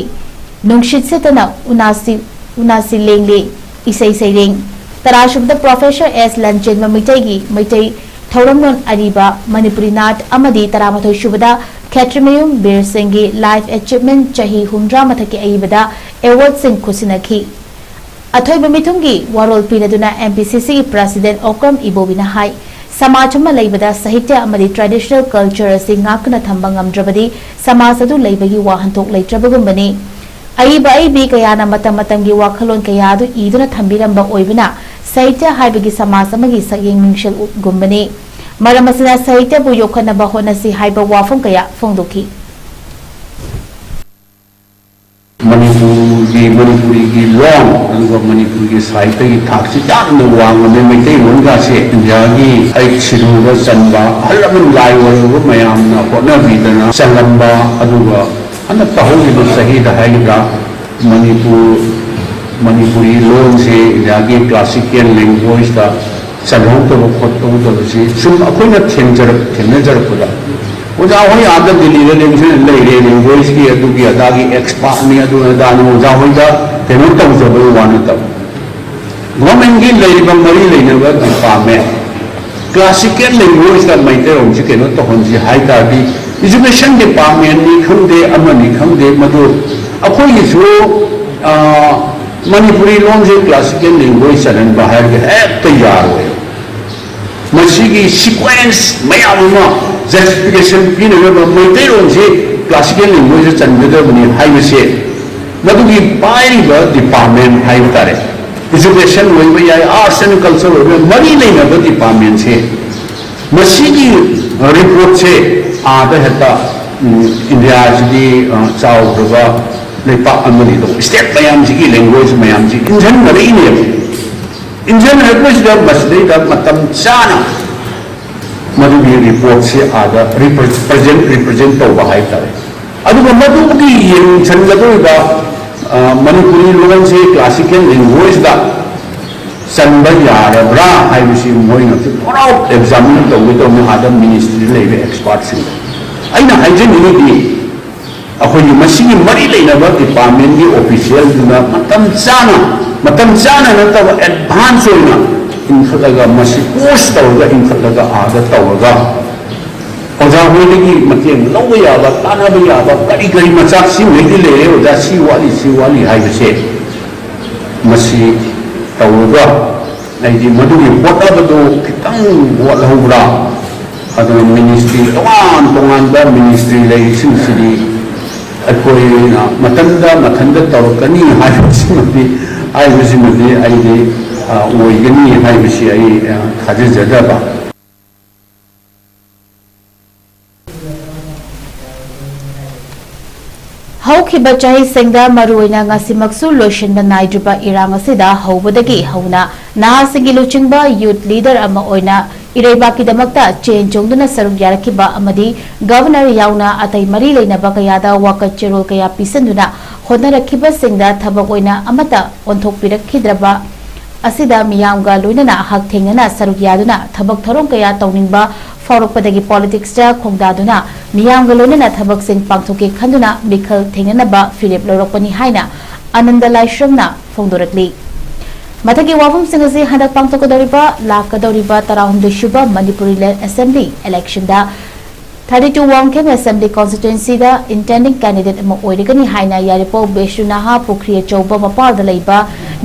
ꯅꯨꯡꯁꯤꯠ ꯁꯤꯠꯇꯅ ꯎꯅꯥꯁꯤ, ꯎꯅꯥꯁꯤ ꯂꯦꯡꯂꯤ ꯏꯁꯩ ꯁꯩꯔꯦꯡ, ꯇꯔꯥꯁꯨꯕꯗ ꯄ꯭ꯔꯣꯐꯦꯁꯔ ꯑꯦꯁ ꯂꯟꯆꯦꯟꯕ ꯃꯩꯇꯩꯒꯤ ꯃꯩꯇꯩ ꯊꯧꯔꯝꯂꯣꯟ ꯑꯔꯤꯕ ꯃꯅꯤꯄꯨꯔꯤ ꯅꯥꯠ ꯑꯃꯗꯤ ꯇꯔꯥꯃꯥꯊꯣꯏꯁꯨꯕꯗ ꯈꯦꯇ꯭ꯔꯤꯃꯌꯨꯝ ꯕꯤꯔ ꯁꯤꯡꯒꯤ ꯂꯥꯏꯐ ꯑꯦꯆꯤꯚꯃꯦꯟꯠ ꯆꯍꯤ ꯍꯨꯝꯗ꯭ꯔꯥ ꯃꯊꯛꯀꯤ ꯑꯏꯕꯗ ꯑꯦꯋꯥꯔꯗꯁꯤꯡ ꯈꯨꯠꯁꯤꯟꯅꯈꯤ꯫ ꯑꯊꯣꯏꯕ ꯃꯤꯊꯨꯡꯒꯤ ꯋꯥꯔꯣꯜ ꯄꯤꯅꯗꯨꯅ ꯑꯦꯝ ꯄꯤ ꯁꯤ ꯁꯤꯒꯤ ꯄ꯭ꯔꯁꯤꯗꯦꯟꯠ ꯑꯣꯀ꯭ꯔꯝ ꯏꯕꯣꯕꯤꯅ ꯍꯥꯏ, ꯁꯃꯥꯖ ꯑꯃ ꯂꯩꯕꯗ ꯁꯥꯍꯤꯇ꯭ꯌ ꯑꯃꯗꯤ ꯇ꯭ꯔꯦꯗꯤꯁꯅꯦꯜ ꯀꯜꯆꯔ ꯑꯁꯤ ꯉꯥꯛꯇꯨꯅ ꯊꯝꯕ ꯉꯝꯗ꯭ꯔꯕꯗꯤ ꯁꯃꯥꯖ ꯑꯗꯨ ꯂꯩꯕꯒꯤ ꯋꯥꯍꯟꯊꯣꯛ ꯂꯩꯇ꯭ꯔꯕꯒꯨꯝꯕꯅꯤ꯫ ꯑꯏꯕ ꯑꯏꯕꯤ ꯀꯌꯥꯅ ꯃꯇꯝ ꯃꯇꯝꯒꯤ ꯋꯥꯈꯜꯂꯣꯟ ꯀꯌꯥ ꯑꯗꯨ ꯏꯗꯨꯅ ꯊꯝꯕꯤꯔꯝꯕ ꯑꯣꯏꯕꯅ ꯁꯥꯍꯤꯇ꯭ꯌ ꯍꯥꯏꯕꯒꯤ ꯁꯃꯥꯖ ꯑꯃꯒꯤ ꯁꯛꯌꯦꯡ ꯃꯤꯡꯁꯦꯜꯒꯨꯝꯕꯅꯤ꯫ ꯃꯔꯝ ꯑꯁꯤꯅ ꯁꯥꯍꯤꯇ꯭ꯌꯕꯨ ꯌꯣꯛꯈꯠꯅꯕ ꯍꯣꯠꯅꯁꯤ ꯍꯥꯏꯕ ꯋꯥꯐꯝ ꯀꯌꯥ ꯐꯣꯡꯗꯣꯛꯈꯤ꯫ ꯃꯅꯤꯄꯨꯔꯒꯤ, ꯃꯅꯤꯄꯨꯔꯤꯒꯤ ꯂꯣꯟ, ꯑꯗꯨꯒ ꯃꯅꯤꯄꯨꯔꯒꯤ ꯁꯥꯍꯤꯇ꯭ꯌꯒꯤ ꯊꯥꯛꯁꯤ ꯌꯥꯝꯅ ꯋꯥꯡꯂꯝꯃꯦ꯫ ꯃꯩꯇꯩꯂꯣꯟꯒꯁꯦ ꯏꯟꯗꯤꯌꯥꯒꯤ ꯑꯩꯠ ꯁꯤꯗꯨꯜꯗ ꯆꯟꯕ, ꯑꯍꯜ ꯂꯃꯟ ꯂꯥꯏ ꯑꯣꯏꯔꯕ ꯃꯌꯥꯝꯅ ꯍꯣꯠꯅꯕꯤꯗꯅ ꯆꯜꯂꯝꯕ, ꯑꯗꯨꯒ ꯍꯟꯗꯛꯇ ꯍꯧꯈꯤꯕ ꯆꯍꯤꯗ ꯍꯥꯏꯒꯗ꯭ꯔꯥ, ꯃꯅꯤꯄꯨꯔ, ꯃꯅꯤꯄꯨꯔꯤ ꯂꯣꯟꯁꯦ ꯏꯟꯗꯤꯌꯥꯒꯤ classical languageꯗ ꯆꯜꯍꯧꯗꯕ ꯈꯣꯠꯍꯧꯗꯕꯁꯤ ꯁꯨꯝ ꯑꯩꯈꯣꯏꯅ ꯊꯦꯡꯖꯔꯛ-, ꯊꯦꯡꯅꯖꯔꯛꯄꯗ, ꯑꯣꯖꯥ ꯍꯣꯏ ꯑꯥꯗ ꯗꯤꯜꯂꯤꯗ ꯂꯦꯡꯁꯤꯜ ꯂꯩꯔꯦ, languageꯀꯤ ꯑꯗꯨꯒꯤ ꯑꯗꯥꯒꯤ expertꯅꯤ, ꯑꯗꯨ ꯑꯗꯥꯅꯤ, ꯑꯣꯖꯥ ꯍꯣꯏꯗ ꯀꯩꯅꯣ ꯇꯧꯖꯕꯒꯤ ꯋꯥ ꯅꯠꯇꯕ, governmentꯀꯤ ꯂꯩꯔꯤꯕ ꯃꯔꯤ ꯂꯩꯅꯕ department, classical languagehuiꯁꯤꯗ ꯃꯩꯇꯩꯂꯣꯟꯁꯤ ꯀꯩꯅꯣ ꯇꯧꯍꯟꯁꯤ ꯍꯥꯏ ꯇꯥꯔꯗꯤ, education departmentꯅꯤ ꯈꯪꯗꯦ, ꯑꯃꯅꯤ ꯈꯪꯗꯦ, ꯃꯗꯨ ꯑꯩꯈꯣꯏꯒꯤꯁꯨ, ꯑ, ꯃꯅꯤꯄꯨꯔꯤ ꯂꯣꯟꯁꯦ classical language ꯆꯜꯍꯟꯕ ꯍꯥꯏꯔꯒ ꯍꯦꯛꯇ ꯌꯥꯔꯣꯏ꯫ ꯃꯁꯤꯒꯤ sequence ꯃꯌꯥꯝ ꯑꯃ justification ꯄꯤꯅꯅꯕ ꯃꯩꯇꯩꯂꯣꯟꯁꯤ classical languageꯍꯥꯏꯕꯁꯦ, ꯃꯗꯨꯒꯤ ꯄꯥꯏꯔꯤꯕ department ꯍꯥꯏꯕ ꯇꯥꯔꯦ, education ꯑꯣꯏꯕ ꯌꯥꯏ, arts and culture ꯑꯣꯏꯕ ꯌꯥꯏ, ꯃꯔꯤ ꯂꯩꯅꯕ departmentꯁꯦ, ꯃꯁꯤꯒꯤ reportꯁꯦ ꯑꯥꯗ ꯍꯦꯛꯇ, ꯎꯝ, ꯏꯟꯗꯤꯌꯥꯁꯤꯗꯤ, ꯑ, ꯆꯥꯎꯈ꯭ꯔꯕ ꯂꯩꯄꯥꯛ ꯑꯃꯅꯤꯗꯣ, state ꯃꯌꯥꯝꯁꯤꯒꯤ language ꯃꯌꯥꯝꯁꯤ ꯏꯟꯁꯤꯟꯅꯔꯛꯏꯅꯦꯕ꯫ ꯏꯟꯁꯤꯟꯅꯔꯛꯄꯁꯤꯗ ꯃꯁꯤꯗꯩꯗ ꯃꯇꯝ ꯆꯥꯅ ꯃꯗꯨꯒꯤ reportꯁꯤ ꯑꯥꯗ repre-, present, represent ꯇꯧꯕ ꯍꯥꯏꯕ ꯇꯥꯔꯦ꯫ ꯑꯗꯨꯒ ꯃꯗꯨꯒꯤ ꯌꯦꯡꯁꯤꯟꯒꯗꯧꯔꯤꯕ, ꯑ, ꯃꯅꯤꯄꯨꯔꯤ ꯂꯣꯟꯁꯤ classical languageꯗ ꯆꯟꯕ ꯌꯥꯔꯕ꯭ꯔꯥ ꯍꯥꯏꯕꯁꯤ ꯃꯣꯏꯅ thorough examine ꯇꯧꯒꯗꯧꯕꯅꯤ ꯑꯥꯗ ministry ꯂꯩꯕ expertꯁꯤꯡꯗ꯫ ꯑꯩꯅ ꯍꯥꯏꯖꯅꯤꯡꯉꯤꯗꯤ, ꯑꯩꯈꯣꯏꯒꯤ ꯃꯁꯤꯒꯤ ꯃꯔꯤ ꯂꯩꯅꯕ departmentꯀꯤ officialꯗꯨꯅ ꯃꯇꯝ ꯆꯥꯅ, ꯃꯇꯝ ꯆꯥꯅ ꯅꯠꯇꯕ advance ꯑꯣꯏꯅ ꯏꯟꯈꯠꯂꯒ, ꯃꯁꯤ course ꯇꯧꯔꯒ, ꯏꯟꯈꯠꯂꯒ, ꯑꯥꯗ ꯇꯧꯔꯒ, ꯑꯣꯖꯥ ꯍꯣꯏꯗꯒꯤ ꯃꯇꯦꯡ ꯂꯧꯕ ꯌꯥꯕ, ꯇꯥꯟꯅꯕ ꯌꯥꯕ ꯀꯔꯤ ꯀꯔꯤ ꯃꯆꯥꯛꯁꯤꯡꯉꯩꯗꯤ ꯂꯩꯔꯦ, ꯑꯣꯖꯥ ꯁꯤ ꯋꯥꯠꯂꯤ, ꯁꯤ ꯋꯥꯠꯂꯤ ꯍꯥꯏꯕꯁꯦ, ꯃꯁꯤ ꯇꯧꯔꯒ, ꯍꯥꯏꯗꯤ ꯃꯗꯨꯒꯤ ꯍꯣꯠꯅꯕꯗꯨ ꯈꯤꯇꯪ ꯋꯥꯠꯍꯧꯕ꯭ꯔꯥ? ꯑꯗꯨꯅ ministry, ꯇꯣꯉꯥꯟ ꯇꯣꯉꯥꯟꯕ ministry ꯂꯩꯔꯤꯁꯤꯡꯁꯤꯗꯤ ꯑꯩꯈꯣꯏꯅ ꯃꯊꯟꯗ, ꯃꯊꯟꯗ ꯇꯧꯔꯛꯀꯅꯤ ꯍꯥꯏꯕꯁꯤꯃꯗꯤ, ꯍꯥꯏꯕꯁꯤꯃꯗꯤ ꯑꯩꯗꯤ, ꯑ, ꯑꯣꯏꯒꯅꯤ ꯍꯥꯏꯕꯁꯤ ꯑꯩ, ꯑ, ꯊꯥꯖꯖꯗꯕ꯫ ꯍꯧꯈꯤꯕ ꯆꯍꯤꯁꯤꯡꯗ, ꯃꯔꯨꯑꯣꯏꯅ ꯉꯁꯤꯃꯛꯁꯨ ꯂꯣꯏꯁꯤꯟꯕ ꯅꯥꯏꯗ꯭ꯔꯤꯕ ꯏꯔꯥꯡ ꯑꯁꯤꯗ ꯍꯧꯕꯗꯒꯤ ꯍꯧꯅ ꯅꯍꯥꯁꯤꯡꯒꯤ ꯂꯨꯆꯤꯡꯕ youth leader ꯑꯃ ꯑꯣꯏꯅ ꯏꯔꯩꯕꯥꯛꯀꯤꯗꯃꯛꯇ ꯆꯦꯟ ꯆꯣꯡꯗꯨꯅ ꯁꯔꯨꯛ ꯌꯥꯔꯛꯈꯤꯕ ꯑꯃꯗꯤ Governor ꯌꯥꯎꯅ ꯑꯇꯩ ꯃꯔꯤ ꯂꯩꯅꯕ ꯀꯌꯥꯗ ꯋꯥꯀꯠ ꯆꯦꯔꯣꯜ ꯀꯌꯥ ꯄꯤꯁꯤꯟꯗꯨꯅ ꯍꯣꯠꯅꯔꯛꯈꯤꯕꯁꯤꯡꯗ ꯊꯕꯛ ꯑꯣꯏꯅ ꯑꯃꯠꯇ ꯑꯣꯟꯊꯣꯛꯄꯤꯔꯛꯈꯤꯗ꯭ꯔꯕ ꯑꯁꯤꯗ ꯃꯤꯌꯥꯝꯒ ꯂꯣꯏꯅꯅ ꯍꯛ ꯊꯦꯡꯅꯅ ꯁꯔꯨꯛ ꯌꯥꯗꯨꯅ ꯊꯕꯛ ꯊꯧꯔꯝ ꯀꯌꯥ ꯇꯧꯅꯤꯡꯕ ꯐꯥꯎꯔꯛꯄꯗꯒꯤ politics ꯇ ꯈꯣꯡꯗꯥꯗꯨꯅ ꯃꯤꯌꯥꯝꯒ ꯂꯣꯏꯅꯅ ꯊꯕꯛꯁꯤꯡ ꯄꯥꯡꯊꯣꯛꯀꯦ ꯈꯟꯗꯨꯅ ꯃꯤꯈꯜ ꯊꯦꯡꯅꯅꯕ ꯐꯤꯔꯦꯞ ꯂꯧꯔꯛꯄꯅꯤ ꯍꯥꯏꯅ ꯑꯅꯟꯗ ꯂꯥꯏꯁ꯭ꯔꯝꯅ ꯐꯣꯡꯗꯣꯔꯛꯂꯤ꯫ ꯃꯊꯛꯀꯤ ꯋꯥꯐꯝꯁꯤꯡ ꯑꯁꯤ ꯍꯟꯗꯛ ꯄꯥꯡꯊꯣꯛꯀꯗꯧꯔꯤꯕ ꯂꯥꯛꯀꯗꯧꯔꯤꯕ ꯇꯔꯥꯍꯨꯝꯗꯣꯏ ꯁꯨꯕ Manipuri Land Assembly election ꯗ thirty two Wangkhim Assembly Constituency ꯗ intending candidate ꯑꯃ ꯑꯣꯏꯔꯒꯅꯤ ꯍꯥꯏꯅ ꯌꯥꯏꯔꯤꯄꯣꯛ ꯕꯤꯁ꯭ꯅꯨ ꯅꯍꯥ ꯄꯨꯈ꯭ꯔꯤ ꯑꯆꯧꯕ ꯃꯄꯥꯜꯗ ꯂꯩꯕ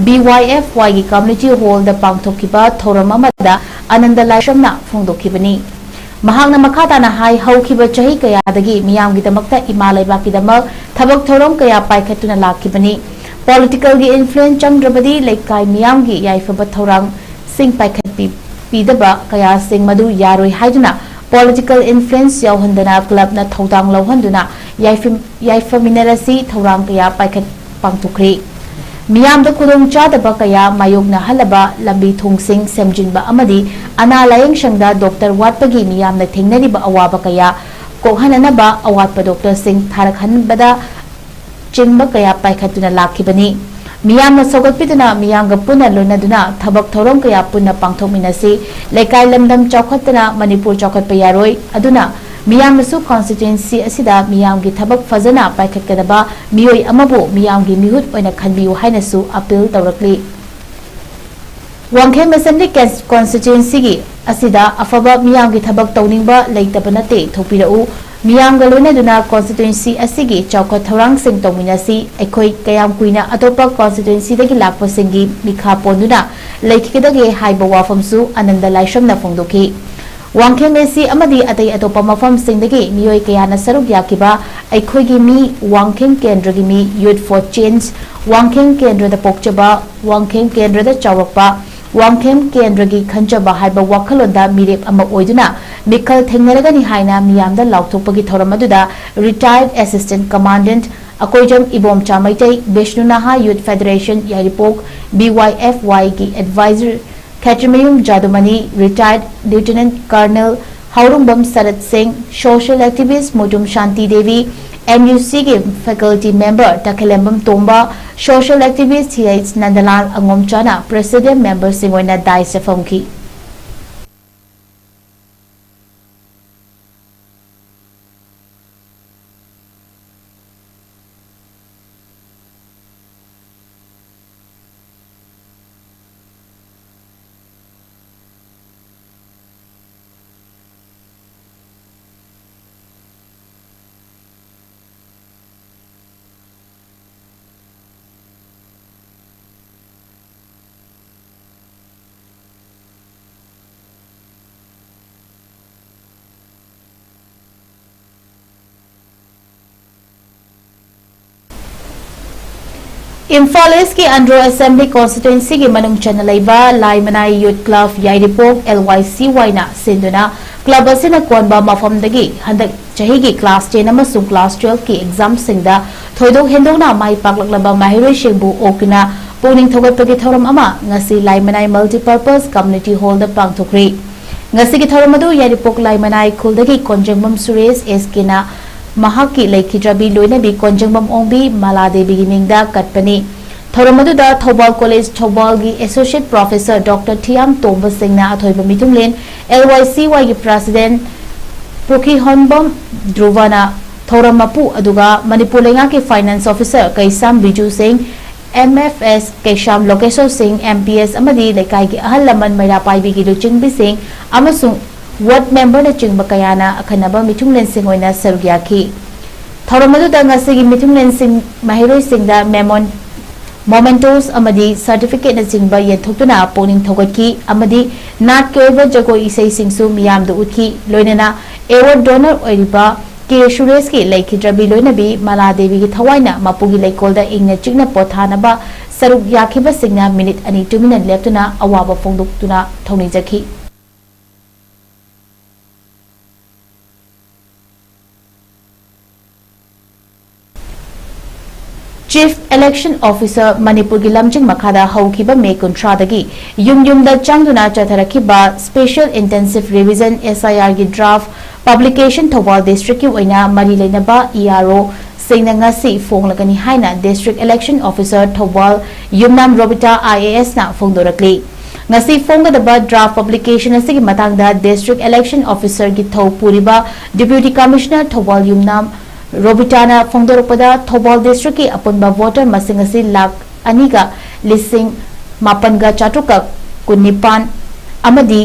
B Y F Y ꯒꯤ community hall ꯗ ꯄꯥꯡꯊꯣꯛꯈꯤꯕ ꯊꯧꯔꯝ ꯑꯃꯗ ꯑꯅꯟꯗ ꯂꯥꯏꯁ꯭ꯔꯝꯅ ꯐꯣꯡꯗꯣꯛꯈꯤꯕꯅꯤ꯫ ꯃꯍꯥꯛꯅ ꯃꯈꯥ ꯇꯥꯅ ꯍꯥꯏ, ꯍꯧꯈꯤꯕ ꯆꯍꯤ ꯀꯌꯥꯗꯒꯤ ꯃꯤꯌꯥꯝꯒꯤꯗꯃꯛꯇ, ꯏꯃꯥ ꯂꯩꯕꯥꯛꯀꯤꯗꯃꯛ ꯊꯕꯛ ꯊꯧꯔꯝ ꯀꯌꯥ ꯄꯥꯏꯈꯠꯇꯨꯅ ꯂꯥꯛꯈꯤꯕꯅꯤ꯫ Political ꯒꯤ influence ꯆꯪꯗ꯭ꯔꯕꯗꯤ ꯂꯩꯀꯥꯏ ꯃꯤꯌꯥꯝꯒꯤ ꯌꯥꯏꯐꯕ ꯊꯧꯔꯥꯡꯁꯤꯡ ꯄꯥꯏꯈꯠꯄꯤ-, ꯄꯤꯗꯕ ꯀꯌꯥꯁꯤꯡ ꯃꯗꯨ ꯌꯥꯔꯣꯏ ꯍꯥꯏꯗꯨꯅ political influence ꯌꯥꯎꯍꯟꯗꯅ club ꯅ ꯊꯧꯗꯥꯡ ꯂꯧꯍꯟꯗꯨꯅ ꯌꯥꯏꯐ-, ꯌꯥꯏꯐꯃꯤꯟꯅꯔꯁꯤ ꯊꯧꯔꯥꯡ ꯀꯌꯥ ꯄꯥꯏꯈꯠ-, ꯄꯥꯡꯊꯣꯛꯈ꯭ꯔꯦ꯫ ꯃꯤꯌꯥꯝꯗ ꯈꯨꯗꯣꯡꯆꯥꯗꯕ ꯀꯌꯥ ꯃꯥꯌꯣꯛꯅꯍꯜꯂꯕ ꯂꯝꯕꯤ ꯊꯣꯡꯁꯤꯡ ꯁꯦꯝꯖꯤꯟꯕ ꯑꯃꯗꯤ ꯑꯅꯥ ꯂꯥꯌꯦꯡ ꯁꯪꯗ doctor ꯋꯥꯠꯄꯒꯤ ꯃꯤꯌꯥꯝꯅ ꯊꯦꯡꯅꯔꯤꯕ ꯑꯋꯥꯕ ꯀꯌꯥ ꯀꯣꯛꯍꯟꯅꯅꯕ ꯑꯋꯥꯠꯄ doctor ꯁꯤꯡ ꯊꯥꯔꯛꯍꯟꯕꯗ ꯆꯤꯡꯕ ꯀꯌꯥ ꯄꯥꯏꯈꯠꯇꯨꯅ ꯂꯥꯛꯈꯤꯕꯅꯤ꯫ ꯃꯤꯌꯥꯝꯅ ꯁꯧꯒꯠꯄꯤꯗꯨꯅ ꯃꯤꯌꯥꯝꯒ ꯄꯨꯟꯅ ꯂꯣꯏꯅꯗꯨꯅ ꯊꯕꯛ ꯊꯧꯔꯝ ꯀꯌꯥ ꯄꯨꯟꯅ ꯄꯥꯡꯊꯣꯛꯃꯤꯟꯅꯁꯤ꯫ ꯂꯩꯀꯥꯏ ꯂꯝꯗꯝ ꯆꯥꯎꯈꯠꯇꯅ ꯃꯅꯤꯄꯨꯔ ꯆꯥꯎꯈꯠꯄ ꯌꯥꯔꯣꯏ꯫ ꯑꯗꯨꯅ ꯃꯤꯌꯥꯝꯅꯁꯨ constituency ꯑꯁꯤꯗ ꯃꯤꯌꯥꯝꯒꯤ ꯊꯕꯛ ꯐꯖꯅ ꯄꯥꯏꯈꯠꯀꯗꯕ ꯃꯤꯑꯣꯏ ꯑꯃꯕꯨ ꯃꯤꯌꯥꯝꯒꯤ ꯃꯤꯍꯨꯠ ꯑꯣꯏꯅ ꯈꯟꯕꯤꯌꯨ ꯍꯥꯏꯅꯁꯨ appeal ꯇꯧꯔꯛꯂꯤ꯫ Wangkhem Assembly Cons-, Constituency ꯒꯤ ꯑꯁꯤꯗ ꯑꯐꯕ ꯃꯤꯌꯥꯝꯒꯤ ꯊꯕꯛ ꯇꯧꯅꯤꯡꯕ ꯂꯩꯇꯕ ꯅꯠꯇꯦ, ꯊꯣꯛꯄꯤꯔꯛꯎ꯫ ꯃꯤꯌꯥꯝꯒ ꯂꯣꯏꯅꯗꯨꯅ constituency ꯑꯁꯤꯒꯤ ꯆꯥꯎꯈꯠ ꯊꯧꯔꯥꯡꯁꯤꯡ ꯇꯧꯃꯤꯟꯅꯁꯤ꯫ ꯑꯩꯈꯣꯏ ꯀꯌꯥꯝ ꯀꯨꯏꯅ ꯑꯇꯣꯞꯄ constituency ꯗꯒꯤ ꯂꯥꯛꯄꯁꯤꯡꯒꯤ ꯃꯤꯈꯥ ꯄꯣꯟꯗꯨꯅ ꯂꯩꯈꯤꯒꯗꯒꯦ ꯍꯥꯏꯕ ꯋꯥꯐꯝꯁꯨ ꯑꯅꯟꯗ ꯂꯥꯏꯁ꯭ꯔꯝꯅ ꯐꯣꯡꯗꯣꯛꯈꯤ꯫ ꯋꯥꯡꯈꯦꯝ A C ꯑꯃꯗꯤ ꯑꯇꯩ ꯑꯇꯣꯞꯄ ꯃꯐꯝꯁꯤꯡꯗꯒꯤ ꯃꯤꯑꯣꯏ ꯀꯌꯥꯅ ꯁꯔꯨꯛ ꯌꯥꯈꯤꯕ ꯑꯩꯈꯣꯏꯒꯤ ꯃꯤ, ꯋꯥꯡꯈꯦꯝ ꯀꯦꯟꯗ꯭ꯔꯒꯤ ꯃꯤ, Youth for Change, ꯋꯥꯡꯈꯦꯝ ꯀꯦꯟꯗ꯭ꯔꯗ ꯄꯣꯛꯆꯕ, ꯋꯥꯡꯈꯦꯝ ꯀꯦꯟꯗ꯭ꯔꯗ ꯆꯥꯎꯔꯛꯄ, ꯋꯥꯡꯈꯦꯝ ꯀꯦꯟꯗ꯭ꯔꯒꯤ ꯈꯟꯖꯕ ꯍꯥꯏꯕ ꯋꯥꯈꯜꯂꯣꯟꯗ ꯃꯤꯔꯦꯞ ꯑꯃ ꯑꯣꯏꯗꯨꯅ ꯃꯤꯈꯜ ꯊꯦꯡꯅꯔꯒꯅꯤ ꯍꯥꯏꯅ ꯃꯤꯌꯥꯝꯗ ꯂꯥꯎꯊꯣꯛꯄꯒꯤ ꯊꯧꯔꯝ ꯑꯗꯨꯗ retired Assistant Commandant Akoijam Ibomcha Meitei, Bishnu ꯅꯍꯥ ꯌꯨꯊ ꯐꯦꯗꯔꯦꯁꯟ ꯌꯥꯏꯔꯤꯄꯣꯛ, B Y F Y ꯒꯤ ꯑꯦꯗꯚꯥꯏꯖꯔ ꯈꯦꯇ꯭ꯔꯤꯃꯌꯨꯝ ꯖꯥꯗꯨꯃꯅꯤ, ꯔꯤꯇꯥꯌꯔꯗ ꯂꯤꯌꯨꯇꯦꯅꯦꯟꯠ ꯀꯔꯅꯦꯜ ꯍꯥꯎꯔꯨꯝꯕꯝ ꯁꯔꯠ ꯁꯤꯡ, ꯁꯣꯁꯤꯌꯦꯜ ꯑꯦꯛꯇꯤꯚꯤꯁ꯭ꯠ ꯃꯨꯇꯨꯝ ꯁꯥꯟꯇꯤ ꯗꯦꯕꯤ, M U C ꯒꯤ ꯐꯦꯀꯜꯇꯤ ꯃꯦꯝꯕꯔ ꯇꯈꯦꯂꯦꯝꯕꯝ ꯇꯣꯝꯕ, ꯁꯣꯁꯤꯌꯦꯜ ꯑꯦꯛꯇꯤꯚꯤꯁ꯭ꯠ Th ꯅꯟꯗꯂꯥꯜ ꯑꯉꯣꯝꯆꯥꯅ ꯄ꯭ꯔꯦꯁꯤꯗꯦꯟꯠ ꯃꯦꯝꯕꯔꯁꯤꯡ ꯑꯣꯏꯅ ꯗꯥꯏꯁꯇ ꯐꯝꯈꯤ꯫ ꯏꯝꯐꯥꯜ ꯏꯁ꯭ꯠꯀꯤ ꯑꯟꯗ꯭ꯔꯣ ꯑꯦꯁꯦꯝꯕ꯭ꯂꯤ ꯀꯣꯟꯁꯇꯤꯇ꯭ꯋꯦꯟꯁꯤꯒꯤ ꯃꯅꯨꯡ ꯆꯟꯅ ꯂꯩꯕ ꯂꯥꯏꯃꯅꯥꯏ ꯌꯨꯊ ꯀ꯭ꯂꯕ ꯌꯥꯏꯔꯤꯄꯣꯛ, L Y C Y ꯅ ꯁꯤꯟꯗꯨꯅ ꯀ꯭ꯂꯕ ꯑꯁꯤꯅ ꯀꯣꯟꯕ ꯃꯐꯝꯗꯒꯤ ꯍꯟꯗꯛ ꯆꯍꯤꯒꯤ ꯀ꯭ꯂꯥꯁ ꯇꯦꯟ ꯑꯃꯁꯨꯡ ꯀ꯭ꯂꯥꯁ ꯇꯨꯋꯦꯜꯐꯀꯤ ꯑꯦꯛꯖꯥꯝꯁꯤꯡꯗ ꯊꯣꯏꯗꯣꯛ ꯍꯦꯟꯗꯣꯛꯅ ꯃꯥꯏ ꯄꯥꯛꯂꯛꯂꯕ ꯃꯍꯩꯔꯣꯏꯁꯤꯡꯕꯨ ꯑꯣꯛꯇꯨꯅ ꯄꯨꯛꯅꯤꯡ ꯊꯧꯒꯠꯄꯒꯤ ꯊꯧꯔꯝ ꯑꯃ ꯉꯁꯤ ꯂꯥꯏꯃꯅꯥꯏ ꯃꯜꯇꯤꯄꯔꯄꯁ ꯀꯝꯃ꯭ꯌꯨꯅꯤꯇꯤ ꯍꯣꯜꯗ ꯄꯥꯡꯊꯣꯛꯈ꯭ꯔꯤ꯫ ꯉꯁꯤꯒꯤ ꯊꯧꯔꯝ ꯑꯗꯨ ꯌꯥꯏꯔꯤꯄꯣꯛ ꯂꯥꯏꯃꯅꯥꯏ ꯈꯨꯜꯗꯒꯤ ꯀꯣꯟꯖꯦꯡꯕꯝ ꯁꯨꯔꯦꯁ S K ꯅ ꯃꯍꯥꯛꯀꯤ ꯂꯩꯈꯤꯗ꯭ꯔꯕꯤ ꯂꯣꯏꯅꯕꯤ ꯀꯣꯟꯖꯦꯡꯕꯝ ꯑꯣꯡꯕꯤ ꯃꯂꯥ ꯗꯦꯕꯤꯒꯤ ꯃꯤꯡꯗ ꯀꯠꯄꯅꯤ꯫ ꯊꯧꯔꯝ ꯑꯗꯨꯗ ꯊꯧꯕꯥꯜ ꯀꯣꯂꯦꯖ ꯊꯧꯕꯥꯜꯒꯤ associate professor doctor Thiyam Tomba ꯁꯤꯡꯅ ꯑꯊꯣꯏꯕ ꯃꯤꯊꯨꯡꯂꯦꯟ, L Y C Y ꯒꯤ ꯄ꯭ꯔꯦꯁꯤꯗꯦꯟꯠ ꯄꯨꯈꯤꯍꯣꯟꯕꯝ ꯙ꯭ꯔꯨꯕꯅ ꯊꯧꯔꯝ ꯃꯄꯨ, ꯑꯗꯨꯒ ꯃꯅꯤꯄꯨꯔ ꯂꯩꯉꯥꯛꯀꯤ ꯐꯥꯏꯅꯥꯟꯁ ꯑꯣꯐꯤꯁꯔ ꯀꯩꯁꯥꯝ ꯕꯤꯖꯨ ꯁꯤꯡ, M F S ꯀꯩꯁꯥꯝ ꯂꯣꯀꯦꯁꯣꯔ ꯁꯤꯡ, M P S ꯑꯃꯗꯤ ꯂꯩꯀꯥꯏꯒꯤ ꯑꯍꯜ ꯂꯃꯟ, ꯃꯩꯔꯥ ꯄꯥꯏꯕꯤꯒꯤ ꯂꯨꯆꯤꯡꯕꯤꯁꯤꯡ ꯑꯃꯁꯨꯡ ꯋꯥꯔꯗ ꯃꯦꯝꯕꯔꯅꯆꯤꯡꯕ ꯀꯌꯥꯅ ꯑꯈꯟꯅꯕ ꯃꯤꯊꯨꯡꯂꯦꯟꯁꯤꯡ ꯑꯣꯏꯅ ꯁꯔꯨꯛ ꯌꯥꯈꯤ꯫ ꯊꯧꯔꯝ ꯑꯗꯨꯗ ꯉꯁꯤꯒꯤ ꯃꯤꯊꯨꯡꯂꯦꯟꯁꯤꯡ ꯃꯍꯩꯔꯣꯏꯁꯤꯡꯗ ꯃꯦꯃꯣꯟ ꯃꯣꯃꯦꯟꯇꯣꯁ ꯑꯃꯗꯤ ꯁꯔꯇꯤꯐꯤꯀꯦꯠꯅꯆꯤꯡꯕ ꯌꯦꯟꯊꯣꯛꯇꯨꯅ ꯄꯨꯛꯅꯤꯡ ꯊꯧꯒꯠꯈꯤ ꯑꯃꯗꯤ ꯅꯥꯠꯀꯤ ꯑꯣꯏꯕ ꯖꯒꯣꯏ ꯏꯁꯩꯁꯤꯡꯁꯨ ꯃꯤꯌꯥꯝꯗ ꯎꯠꯈꯤ꯫ ꯂꯣꯏꯅꯅ ꯑꯦꯋꯥꯔꯗ ꯗꯣꯅꯔ ꯑꯣꯏꯔꯤꯕ ꯀꯦ ꯁꯨꯔꯦꯁꯀꯤ ꯂꯩꯈꯤꯗ꯭ꯔꯕꯤ ꯂꯣꯏꯅꯕꯤ ꯃꯂꯥ ꯗꯦꯕꯤꯒꯤ ꯊꯋꯥꯏꯅ ꯃꯄꯨꯒꯤ ꯂꯩꯀꯣꯜꯗ ꯏꯪꯅ ꯆꯤꯛꯅ ꯄꯣꯊꯥꯅꯕ ꯁꯔꯨꯛ ꯌꯥꯈꯤꯕꯁꯤꯡꯅ ꯃꯤꯅꯤꯠ ꯑꯅꯤ ꯇꯨꯃꯤꯟꯅ ꯂꯦꯞꯇꯨꯅ ꯑꯋꯥꯕ ꯐꯣꯡꯗꯣꯛꯇꯨꯅ ꯊꯧꯅꯤꯖꯈꯤ꯫ Chief Election Officer ꯃꯅꯤꯄꯨꯔꯒꯤ ꯂꯝꯖꯤꯡ ꯃꯈꯥꯗ ꯍꯧꯈꯤꯕ ꯃꯦ ꯀꯨꯟꯊ꯭ꯔꯥꯗꯒꯤ ꯌꯨꯝ ꯌꯨꯝꯗ ꯆꯪꯗꯨꯅ ꯆꯠꯊꯔꯛꯈꯤꯕ Special Intensive Revision S I R ꯒꯤ draft publication ꯊꯧꯕꯥꯜ district ꯀꯤ ꯑꯣꯏꯅ ꯃꯔꯤ ꯂꯩꯅꯕ E R O ꯁꯤꯡꯅ ꯉꯁꯤ ꯐꯣꯡꯂꯒꯅꯤ ꯍꯥꯏꯅ District Election Officer Thoubal Yumnam Robita I A S ꯅ ꯐꯣꯡꯗꯣꯔꯛꯂꯤ꯫ ꯉꯁꯤ ꯐꯣꯡꯒꯗꯕ draft publication ꯑꯁꯤꯒꯤ ꯃꯇꯥꯡꯗ District Election Officer ꯒꯤ ꯊꯧ ꯄꯨꯔꯤꯕ Deputy Commissioner ꯊꯧꯕꯥꯜ ꯌꯨꯝꯅꯥꯝ ꯔꯣꯕꯤꯇꯥꯅ ꯐꯣꯡꯗꯣꯔꯛꯄꯗ, ꯊꯧꯕꯥꯜ district ꯀꯤ ꯑꯄꯨꯟꯕ voter ꯃꯁꯤꯡ ꯑꯁꯤ ꯂꯥꯈ ꯑꯅꯤꯒ ꯂꯤꯁꯤꯡ ꯃꯥꯄꯟꯒ ꯆꯥꯇ꯭ꯔꯨꯛꯀ ꯀꯨꯟꯅꯤꯄꯥꯟ ꯑꯃꯗꯤ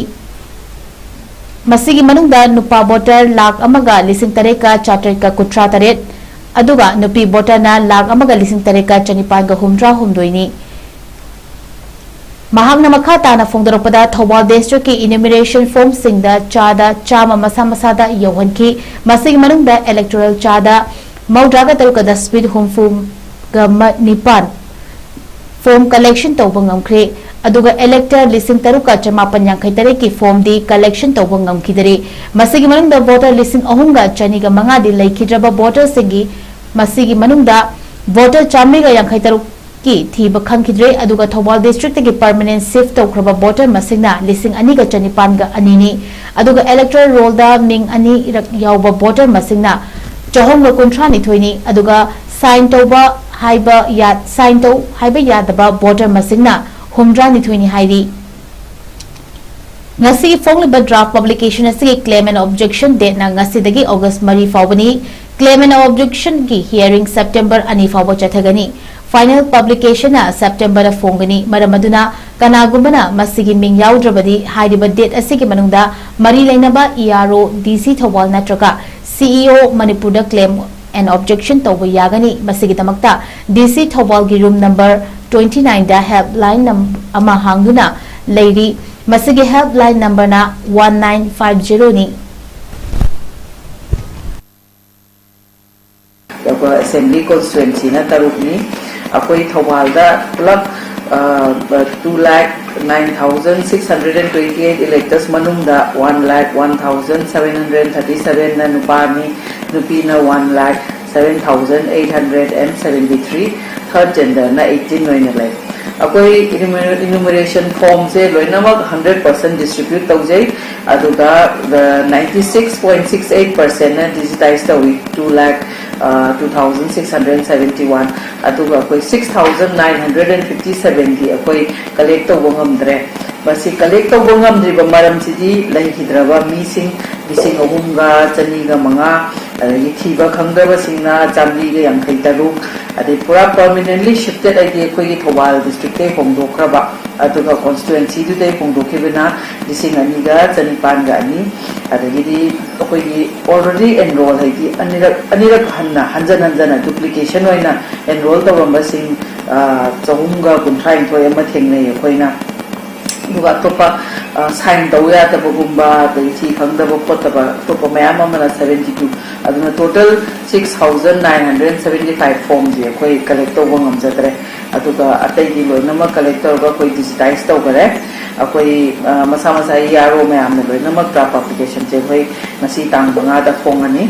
ꯃꯁꯤꯒꯤ ꯃꯅꯨꯡꯗ ꯅꯨꯄꯥ voter ꯂꯥꯈ ꯑꯃꯒ ꯂꯤꯁꯤꯡ ꯇꯔꯦꯠꯀ ꯆꯥꯇ꯭ꯔꯦꯠꯀ ꯀꯨꯟꯊ꯭ꯔꯥ ꯇꯔꯦꯠ, ꯑꯗꯨꯒ ꯅꯨꯄꯤ voter ꯅ ꯂꯥꯈ ꯑꯃꯒ ꯂꯤꯁꯤꯡ ꯇꯔꯦꯠꯀ ꯆꯅꯤꯄꯥꯟꯒ ꯍꯨꯝꯗ꯭ꯔꯥ ꯍꯨꯝꯗꯣꯏꯅꯤ꯫ ꯃꯍꯥꯛꯅ ꯃꯈꯥ ꯇꯥꯅ ꯐꯣꯡꯗꯣꯔꯛꯄꯗ, ꯊꯧꯕꯥꯜ district ꯀꯤ enumeration form ꯁꯤꯡꯗ ꯆꯥꯗ ꯆꯥꯝꯃ ꯃꯁꯥ ꯃꯁꯥꯗ ꯌꯧꯍꯟꯈꯤ꯫ ꯃꯁꯤꯒꯤ ꯃꯅꯨꯡꯗ electoral ꯆꯥꯗ ꯃꯧꯗ꯭ꯔꯥꯒ ꯇꯔꯨꯛꯀ dustbin ꯍꯨꯝꯐꯨꯒ ꯅꯤꯄꯥꯟ form collection ꯇꯧꯕ ꯉꯝꯈ꯭ꯔꯦ꯫ ꯑꯗꯨꯒ elector ꯂꯤꯁꯤꯡ ꯇꯔꯨꯛꯀ ꯆꯃꯥꯄꯟ ꯌꯥꯡꯈꯩ ꯇꯔꯦꯠꯀꯤ form ꯗꯤ collection ꯇꯧꯕ ꯉꯝꯈꯤꯗꯔꯦ꯫ ꯃꯁꯤꯒꯤ ꯃꯅꯨꯡꯗ voter ꯂꯤꯁꯤꯡ ꯑꯍꯨꯝꯒ ꯆꯅꯤꯒ ꯃꯉꯥꯗꯤ ꯂꯩꯈꯤꯗ꯭ꯔꯕ voter ꯁꯤꯡꯒꯤ, ꯃꯁꯤꯒꯤ ꯃꯅꯨꯡꯗ voter ꯆꯥꯃꯔꯤꯒ ꯌꯥꯡꯈꯩ ꯇꯔꯨꯛ ꯀꯤ ꯊꯤꯕ ꯈꯪꯈꯤꯗ꯭ꯔꯦ꯫ ꯑꯗꯨꯒ ꯊꯧꯕꯥꯜ district ꯇꯒꯤ permanent shift ꯇꯧꯈ꯭ꯔꯕ voter ꯃꯁꯤꯡꯅ ꯂꯤꯁꯤꯡ ꯑꯅꯤꯒ ꯆꯅꯤꯄꯥꯟꯒ ꯑꯅꯤꯅꯤ꯫ ꯑꯗꯨꯒ electoral roll ꯗ ꯃꯤꯡ ꯑꯅꯤꯔꯛ ꯌꯥꯎꯕ voter ꯃꯁꯤꯡꯅ ꯆꯍꯨꯝꯒ ꯀꯨꯟꯊ꯭ꯔꯥ ꯅꯤꯊꯣꯏꯅꯤ꯫ ꯑꯗꯨꯒ sign ꯇꯧꯕ ꯍꯥꯏꯕ ꯌꯥ-, sign ꯇꯧ ꯍꯥꯏꯕ ꯌꯥꯗꯕ voter ꯃꯁꯤꯡꯅ ꯍꯨꯝꯗ꯭ꯔꯥ ꯅꯤꯊꯣꯏꯅꯤ ꯍꯥꯏꯔꯤ꯫ ꯉꯁꯤꯒꯤ ꯐꯣꯡꯂꯤꯕ draft publication ꯑꯁꯤꯒꯤ claim and objection date ꯅ ꯉꯁꯤꯗꯒꯤ August ꯃꯔꯤ ꯐꯥꯎꯕꯅꯤ꯫ Claim and objection ꯒꯤ hearing September ꯑꯅꯤ ꯐꯥꯎꯕ ꯆꯠꯊꯒꯅꯤ꯫ Final publication ꯅ September ꯗ ꯐꯣꯡꯒꯅꯤ꯫ ꯃꯔꯝ ꯑꯗꯨꯅ ꯀꯅꯥꯒꯨꯝꯕꯅ ꯃꯁꯤꯒꯤ ꯃꯤꯡ ꯌꯥꯎꯗ꯭ꯔꯕꯗꯤ ꯍꯥꯏꯔꯤꯕ date ꯑꯁꯤꯒꯤ ꯃꯅꯨꯡꯗ ꯃꯔꯤ ꯂꯩꯅꯕ E R O, D C Thoubal ꯅꯠꯇ꯭ꯔꯒ C E O ꯃꯅꯤꯄꯨꯔꯗ claim and objection ꯇꯧꯕ ꯌꯥꯒꯅꯤ꯫ ꯃꯁꯤꯒꯤꯗꯃꯛꯇ D C ꯊꯧꯕꯥꯜꯒꯤ room number twenty nine ꯗ helpline ꯅꯝ-, ꯑꯃ ꯍꯥꯡꯗꯨꯅ ꯂꯩꯔꯤ꯫ ꯃꯁꯤꯒꯤ helpline number ꯅ one nine five zero ꯅꯤ꯫ ꯑꯩꯈꯣꯏ assembly constituency ꯅ ꯇꯔꯨꯛꯅꯤ꯫ ꯑꯩꯈꯣꯏ ꯊꯧꯕꯥꯜꯗ ꯄꯨꯂꯞ, ꯑ, two lakh nine thousand six hundred and twenty eight electors ꯃꯅꯨꯡꯗ one lakh one thousand seven hundred thirty seven ꯅ ꯅꯨꯄꯥꯅꯤ, ꯅꯨꯄꯤꯅ one lakh seven thousand eight hundred and seventy three, third genderꯅ eighteen ꯑꯣꯏꯅ ꯂꯩ꯫ ꯑꯩꯈꯣꯏ enumer- enumeration formꯁꯦ ꯂꯣꯏꯅꯃꯛ hundred percent distribute ꯇꯧꯖꯩ, ꯑꯗꯨꯒ ninety six point six eight percentꯅ digitize ꯇꯧꯏ, two lakh two thousand six hundred seventy one, ꯑꯗꯨꯒ ꯑꯩꯈꯣꯏ six thousand nine hundred and fifty sevenꯗꯤ ꯑꯩꯈꯣꯏ collect ꯇꯧꯕ ꯉꯝꯗ꯭ꯔꯦ꯫ ꯃꯁꯤ collect ꯇꯧꯕ ꯉꯝꯗ꯭ꯔꯤꯕ ꯃꯔꯝꯁꯤꯗꯤ ꯂꯩꯈꯤꯗ꯭ꯔꯕ ꯃꯤꯁꯤꯡ ꯂꯤꯁꯤꯡ ꯑꯍꯨꯝꯒ ꯆꯅꯤꯒ ꯃꯉꯥ, ꯑꯗꯒꯤ ꯊꯤꯕ ꯈꯪꯗꯕꯁꯤꯡꯅ ꯆꯥꯃꯔꯤꯒ ꯌꯥꯡꯈꯩ ꯇꯔꯨꯛ, ꯑꯗꯩ ꯄꯨꯔꯥ permanently shifted ꯍꯥꯏꯗꯤ ꯑꯩꯈꯣꯏꯒꯤ ꯊꯧꯕꯥꯜ districtꯇꯩ ꯍꯣꯡꯗꯣꯛꯈ꯭ꯔꯕ, ꯑꯗꯨꯒ constituencyꯗꯨꯗꯩ ꯍꯣꯡꯗꯣꯛꯈꯤꯕꯅ ꯂꯤꯁꯤꯡ ꯑꯅꯤꯒ ꯆꯅꯤꯄꯥꯟꯒ ꯑꯅꯤ, ꯑꯗꯒꯤꯗꯤ ꯑꯩꯈꯣꯏꯒꯤ already enroll ꯍꯥꯏꯗꯤ ꯑꯅꯤꯔꯛ ꯑꯅꯤꯔꯛ ꯍꯟꯅ ꯍꯟꯖꯟ ꯍꯟꯖꯟꯅ duplication ꯑꯣꯏꯅ enroll ꯇꯧꯔꯝꯕꯁꯤꯡ ꯆꯍꯨꯝꯒ ꯀꯨꯟꯊ꯭ꯔꯥ ꯅꯤꯊꯣꯏ ꯑꯃ ꯊꯦꯡꯅꯩ ꯑꯩꯈꯣꯏꯅ꯫ ꯑꯗꯨꯒ ꯑꯇꯣꯞꯄ sign ꯇꯧ ꯌꯥꯗꯕꯒꯨꯝꯕ, ꯑꯗꯩ ꯊꯤ ꯈꯪꯗꯕ ꯈꯣꯠꯇꯕ ꯑꯇꯣꯞꯄ ꯃꯌꯥꯝ ꯑꯃꯅ seventy two, ꯑꯗꯨꯅ total six thousand nine hundred seventy five formꯁꯦ ꯑꯩꯈꯣꯏ collect ꯇꯧꯕ ꯉꯝꯖꯗ꯭ꯔꯦ꯫ ꯑꯗꯨꯒ ꯑꯇꯩꯗꯤ ꯂꯣꯏꯅꯃꯛ collect ꯇꯧꯔꯒ ꯑꯩꯈꯣꯏ digitize ꯇꯧꯈꯔꯦ꯫ ꯑꯩꯈꯣꯏ ꯃꯁꯥ ꯃꯁꯥꯒꯤ ꯏ ꯑꯥꯔ ꯑꯣ ꯃꯌꯥꯝꯅ ꯂꯣꯏꯅꯃꯛ draft applicationꯁꯦ ꯑꯩꯈꯣꯏ ꯉꯁꯤ ꯇꯥꯡ ꯃꯉꯥꯗ ꯐꯣꯡꯉꯅꯤ꯫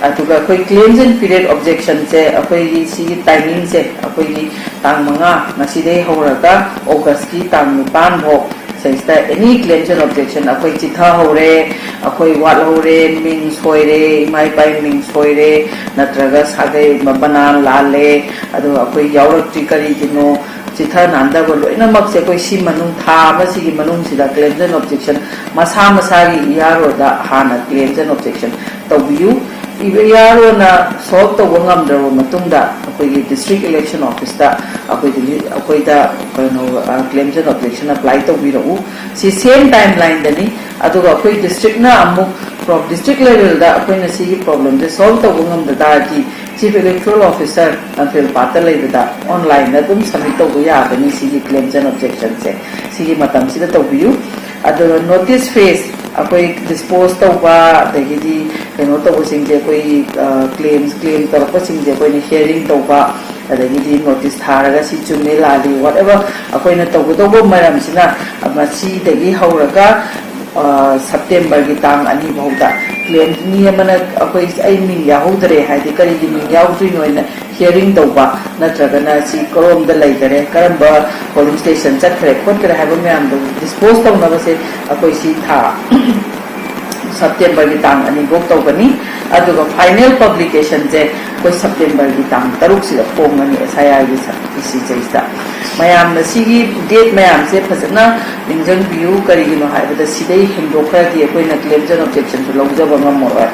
ꯑꯗꯨꯒ ꯑꯩꯈꯣꯏ claims and period objectionꯁꯦ ꯑꯩꯈꯣꯏꯒꯤ ꯁꯤꯒꯤ timingꯁꯦ ꯑꯩꯈꯣꯏꯒꯤ ꯇꯥꯡ ꯃꯉꯥ ꯉꯁꯤꯗꯒꯤ ꯍꯧꯔꯒ Augustꯀꯤ ꯇꯥꯡ ꯅꯤꯄꯥꯟ ꯐꯥꯎ ꯁꯤꯗꯩꯁꯤꯗ any claims and objection ꯑꯩꯈꯣꯏ ꯆꯤꯊꯍꯧꯔꯦ, ꯑꯩꯈꯣꯏ ꯋꯥꯠꯍꯧꯔꯦ, ꯃꯤꯡ ꯁꯣꯏꯔꯦ, ꯏꯃꯥ ꯏꯄꯥꯒꯤ ꯃꯤꯡ ꯁꯣꯏꯔꯦ, ꯅꯠꯇ꯭ꯔꯒ ꯁꯥꯒꯩ ꯕꯅꯥꯟ ꯂꯥꯜꯂꯦ, ꯑꯗꯨꯒ ꯑꯩꯈꯣꯏ ꯌꯥꯎꯔꯛꯇ꯭ꯔꯤ ꯀꯔꯤꯒꯤꯅꯣ, ꯆꯤꯊ ꯅꯥꯟꯗꯕ ꯂꯣꯏꯅꯃꯛꯁꯦ ꯑꯩꯈꯣꯏ ꯁꯤ ꯃꯅꯨꯡ ꯊꯥ ꯑꯃꯁꯤꯒꯤ ꯃꯅꯨꯡꯁꯤꯗ claims and objection ꯃꯁꯥ ꯃꯁꯥꯒꯤ ꯏ ꯑꯥꯔ ꯑꯣꯗ ꯍꯥꯟꯅ claims and objection ꯇꯧꯕꯤꯌꯨ꯫ ꯏ ꯑꯥꯔ ꯑꯣꯅ solve ꯇꯧꯕ ꯉꯝꯗ꯭ꯔꯕ ꯃꯇꯨꯡꯗ ꯑꯩꯈꯣꯏꯒꯤ district election officeꯇ ꯑꯩꯈꯣꯏꯗ ꯑꯩꯈꯣꯏꯗ ꯀꯩꯅꯣ claims and objection apply ꯇꯧꯕꯤꯔꯛꯎ꯫ ꯁꯤ same timelineꯗꯅꯤ꯫ ꯑꯗꯨꯒ ꯑꯩꯈꯣꯏ districtꯅ ꯑꯃꯨꯛ pro- district levelꯗ ꯑꯩꯈꯣꯏꯅ ꯁꯤꯒꯤ problemꯁꯦ solve ꯇꯧꯕ ꯉꯝꯗ ꯇꯥꯔꯗꯤ Chief Electoral Officer ꯂꯝꯐꯦꯜ ꯄꯥꯠꯇ ꯂꯩꯕꯗ onlineꯗ ꯑꯗꯨꯝ submit ꯇꯧꯕ ꯌꯥꯒꯅꯤ ꯁꯤꯒꯤ claims and objectionꯁꯦ꯫ ꯁꯤꯒꯤ ꯃꯇꯝꯁꯤꯗ ꯇꯧꯕꯤꯌꯨ꯫ ꯑꯗꯨꯒ notice phase ꯑꯩꯈꯣꯏ dispose ꯇꯧꯕ ꯑꯗꯒꯤꯗꯤ ꯀꯩꯅꯣ ꯇꯧꯕꯁꯤꯡꯁꯦ ꯑꯩꯈꯣꯏ claims claim ꯇꯧꯔꯛꯄꯁꯤꯡꯁꯦ ꯑꯩꯈꯣꯏꯅ hearing ꯇꯧꯕ, ꯑꯗꯒꯤꯗꯤ notice ꯊꯥꯔꯒ ꯁꯤ ꯆꯨꯝꯃꯦ ꯂꯥꯜꯂꯤ whatever ꯑꯩꯈꯣꯏꯅ ꯇꯧꯒꯗꯧꯕ ꯃꯔꯝꯁꯤꯅ ꯉꯁꯤꯗꯒꯤ ꯍꯧꯔꯒ Septemberꯒꯤ ꯇꯥꯡ ꯑꯅꯤ ꯐꯥꯎꯗ ꯃꯤ ꯑꯃꯅ ꯑꯩꯈꯣꯏ, "ꯑꯩ ꯃꯤꯡ ꯌꯥꯎꯍꯧꯗ꯭ꯔꯦ" ꯍꯥꯏꯗꯤ ꯀꯔꯤꯒꯤ ꯃꯤꯡ ꯌꯥꯎꯗ꯭ꯔꯤꯅꯣ ꯍꯥꯏꯅ hearing ꯇꯧꯕ, ꯅꯠꯇ꯭ꯔꯒꯅ ꯁꯤ ꯀꯔꯣꯝꯗ ꯂꯩꯈꯔꯦ, ꯀꯔꯝꯕ polling station ꯆꯠꯈ꯭ꯔꯦ ꯈꯣꯠꯈ꯭ꯔꯦ ꯍꯥꯏꯕ ꯃꯌꯥꯝꯗꯣ dispose ꯇꯧꯅꯕꯁꯦ ꯑꯩꯈꯣꯏ ꯁꯤ ꯊꯥ September ꯒꯤ ꯇꯥꯡ ꯑꯅꯤꯐꯧ ꯇꯧꯒꯅꯤ꯫ ꯑꯗꯨꯒ final publication ꯁꯦ ꯑꯩꯈꯣꯏ September ꯒꯤ ꯇꯥꯡ ꯇꯔꯨꯛꯁꯤꯗ ꯐꯣꯡꯒꯅꯤ, S I R ꯒꯤ ꯁ-, ꯁꯤꯁꯤꯗꯩꯁꯤꯗ꯫ ꯃꯌꯥꯝꯅ ꯁꯤꯒꯤ date ꯃꯌꯥꯝꯁꯦ ꯐꯖꯅ ꯅꯤꯡꯁꯤꯡꯕꯤꯌꯨ꯫ ꯀꯔꯤꯒꯤꯅꯣ ꯍꯥꯏꯕꯗ ꯁꯤꯗꯩ ꯍꯦꯟꯗꯣꯛꯈ꯭ꯔꯗꯤ ꯑꯩꯈꯣꯏꯅ claims and objection ꯁꯨ ꯂꯧꯖꯕ ꯉꯝꯃꯔꯣꯏ꯫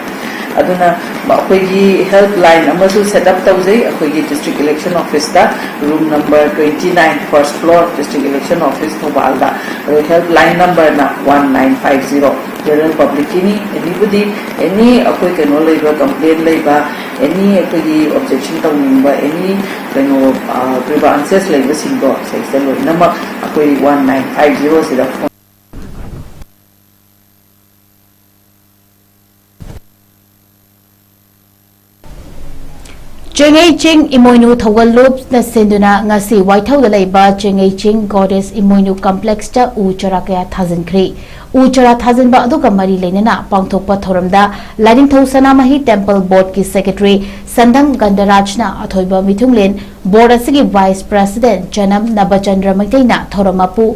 ꯑꯗꯨꯅ ꯑꯩꯈꯣꯏꯒꯤ helpline ꯑꯃꯁꯨ set up ꯇꯧꯖꯩ ꯑꯩꯈꯣꯏꯒꯤ district election office ꯇ, room number twenty nine, first floor, district election office ꯊꯧꯕꯥꯜꯗ꯫ ꯑꯗꯣ helpline number ꯅ one nine five zero꯫ General public ꯀꯤꯅꯤ꯫ ꯑꯦꯅꯤꯕꯨꯗꯤ, ꯑꯦꯅꯤ ꯑꯩꯈꯣꯏ ꯀꯩꯅꯣ ꯂꯩꯕ, complain ꯂꯩꯕ, ꯑꯦꯅꯤ ꯑꯩꯈꯣꯏꯒꯤ objection ꯇꯧꯅꯤꯡꯕ, ꯑꯦꯅꯤ ꯀꯩꯅꯣ grievances ꯂꯩꯕꯁꯤꯡꯗꯣ ꯁꯤꯗꯩꯁꯤꯗ ꯂꯣꯏꯅꯃꯛ ꯑꯩꯈꯣꯏ one nine five zero ꯁꯤꯗ phone ꯆꯦꯡꯉꯩ ꯆꯤꯡ ꯏꯃꯣꯏꯅꯨ ꯊꯧꯒꯜ ꯂꯨꯞꯅ ꯁꯤꯟꯗꯨꯅ ꯉꯁꯤ ꯋꯥꯏꯊꯧꯗ ꯂꯩꯕ ꯆꯦꯡꯉꯩ ꯆꯤꯡ Goddess ꯏꯃꯣꯏꯅꯨ complex ꯇ ꯎ ꯆꯥꯔꯥ ꯀꯌꯥ ꯊꯥꯖꯤꯟꯈ꯭ꯔꯦ꯫ ꯎ ꯆꯥꯔꯥ ꯊꯥꯖꯤꯟꯕ ꯑꯗꯨꯒ ꯃꯔꯤ ꯂꯩꯅꯅ ꯄꯥꯡꯊꯣꯛꯄ ꯊꯧꯔꯝꯗ ꯂꯥꯏꯅꯤꯡꯊꯧ ꯁꯅꯥꯃꯍꯤ temple board ꯀꯤ secretary ꯁꯟꯗꯝ ꯒꯟꯙꯔꯥꯖꯅ ꯑꯊꯣꯏꯕ ꯃꯤꯊꯨꯡꯂꯦꯟ, board ꯑꯁꯤꯒꯤ vice president ꯆꯅꯝ ꯅꯕꯆꯟꯗ꯭ꯔ ꯃꯩꯇꯩꯅ ꯊꯧꯔꯝ ꯃꯄꯨ,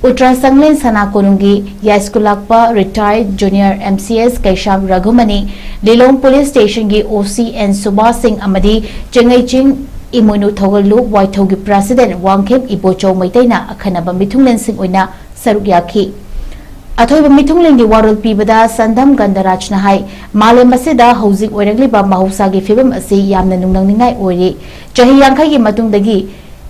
ꯎꯇ꯭ꯔꯥ ꯆꯥꯡꯂꯦꯟ ꯁꯅꯥ ꯀꯣꯅꯨꯡꯒꯤ ꯌꯥꯏꯁ꯭ꯀꯨꯜꯂꯥꯛꯄ retired junior M C S ꯀꯩꯁꯥꯝ ꯔꯘꯨꯃꯅꯤ, ꯂꯤꯂꯣꯡ police station ꯒꯤ O C N ꯁꯨꯕꯥꯁ ꯁꯤꯡ ꯑꯃꯗꯤ ꯆꯦꯡꯉꯩ ꯆꯤꯡ ꯏꯃꯣꯏꯅꯨ ꯊꯧꯒꯜꯂꯨ ꯋꯥꯏꯊꯧꯒꯤ president ꯋꯥꯡꯈꯦꯝ ꯏꯕꯣꯆꯧ ꯃꯩꯇꯩꯅ ꯑꯈꯟꯅꯕ ꯃꯤꯊꯨꯡꯂꯦꯟꯁꯤꯡ ꯑꯣꯏꯅ ꯁꯔꯨꯛ ꯌꯥꯈꯤ꯫ ꯑꯊꯣꯏꯕ ꯃꯤꯊꯨꯡꯂꯦꯟꯒꯤ ꯋꯥꯔꯣꯜ ꯄꯤꯕꯗ ꯁꯟꯗꯝ ꯒꯟꯙꯔꯥꯖꯅ ꯍꯥꯏ, ꯃꯥꯂꯦꯝ ꯑꯁꯤꯗ ꯍꯧꯖꯤꯛ ꯑꯣꯏꯔꯛꯂꯤꯕ ꯃꯍꯧꯁꯥꯒꯤ ꯐꯤꯕꯝ ꯑꯁꯤ ꯌꯥꯝꯅ ꯅꯨꯡꯅꯪꯅꯤꯡꯉꯥꯏ ꯑꯣꯏꯔꯤ꯫ ꯆꯍꯤ ꯌꯥꯡꯈꯩꯒꯤ ꯃꯇꯨꯡꯗꯒꯤ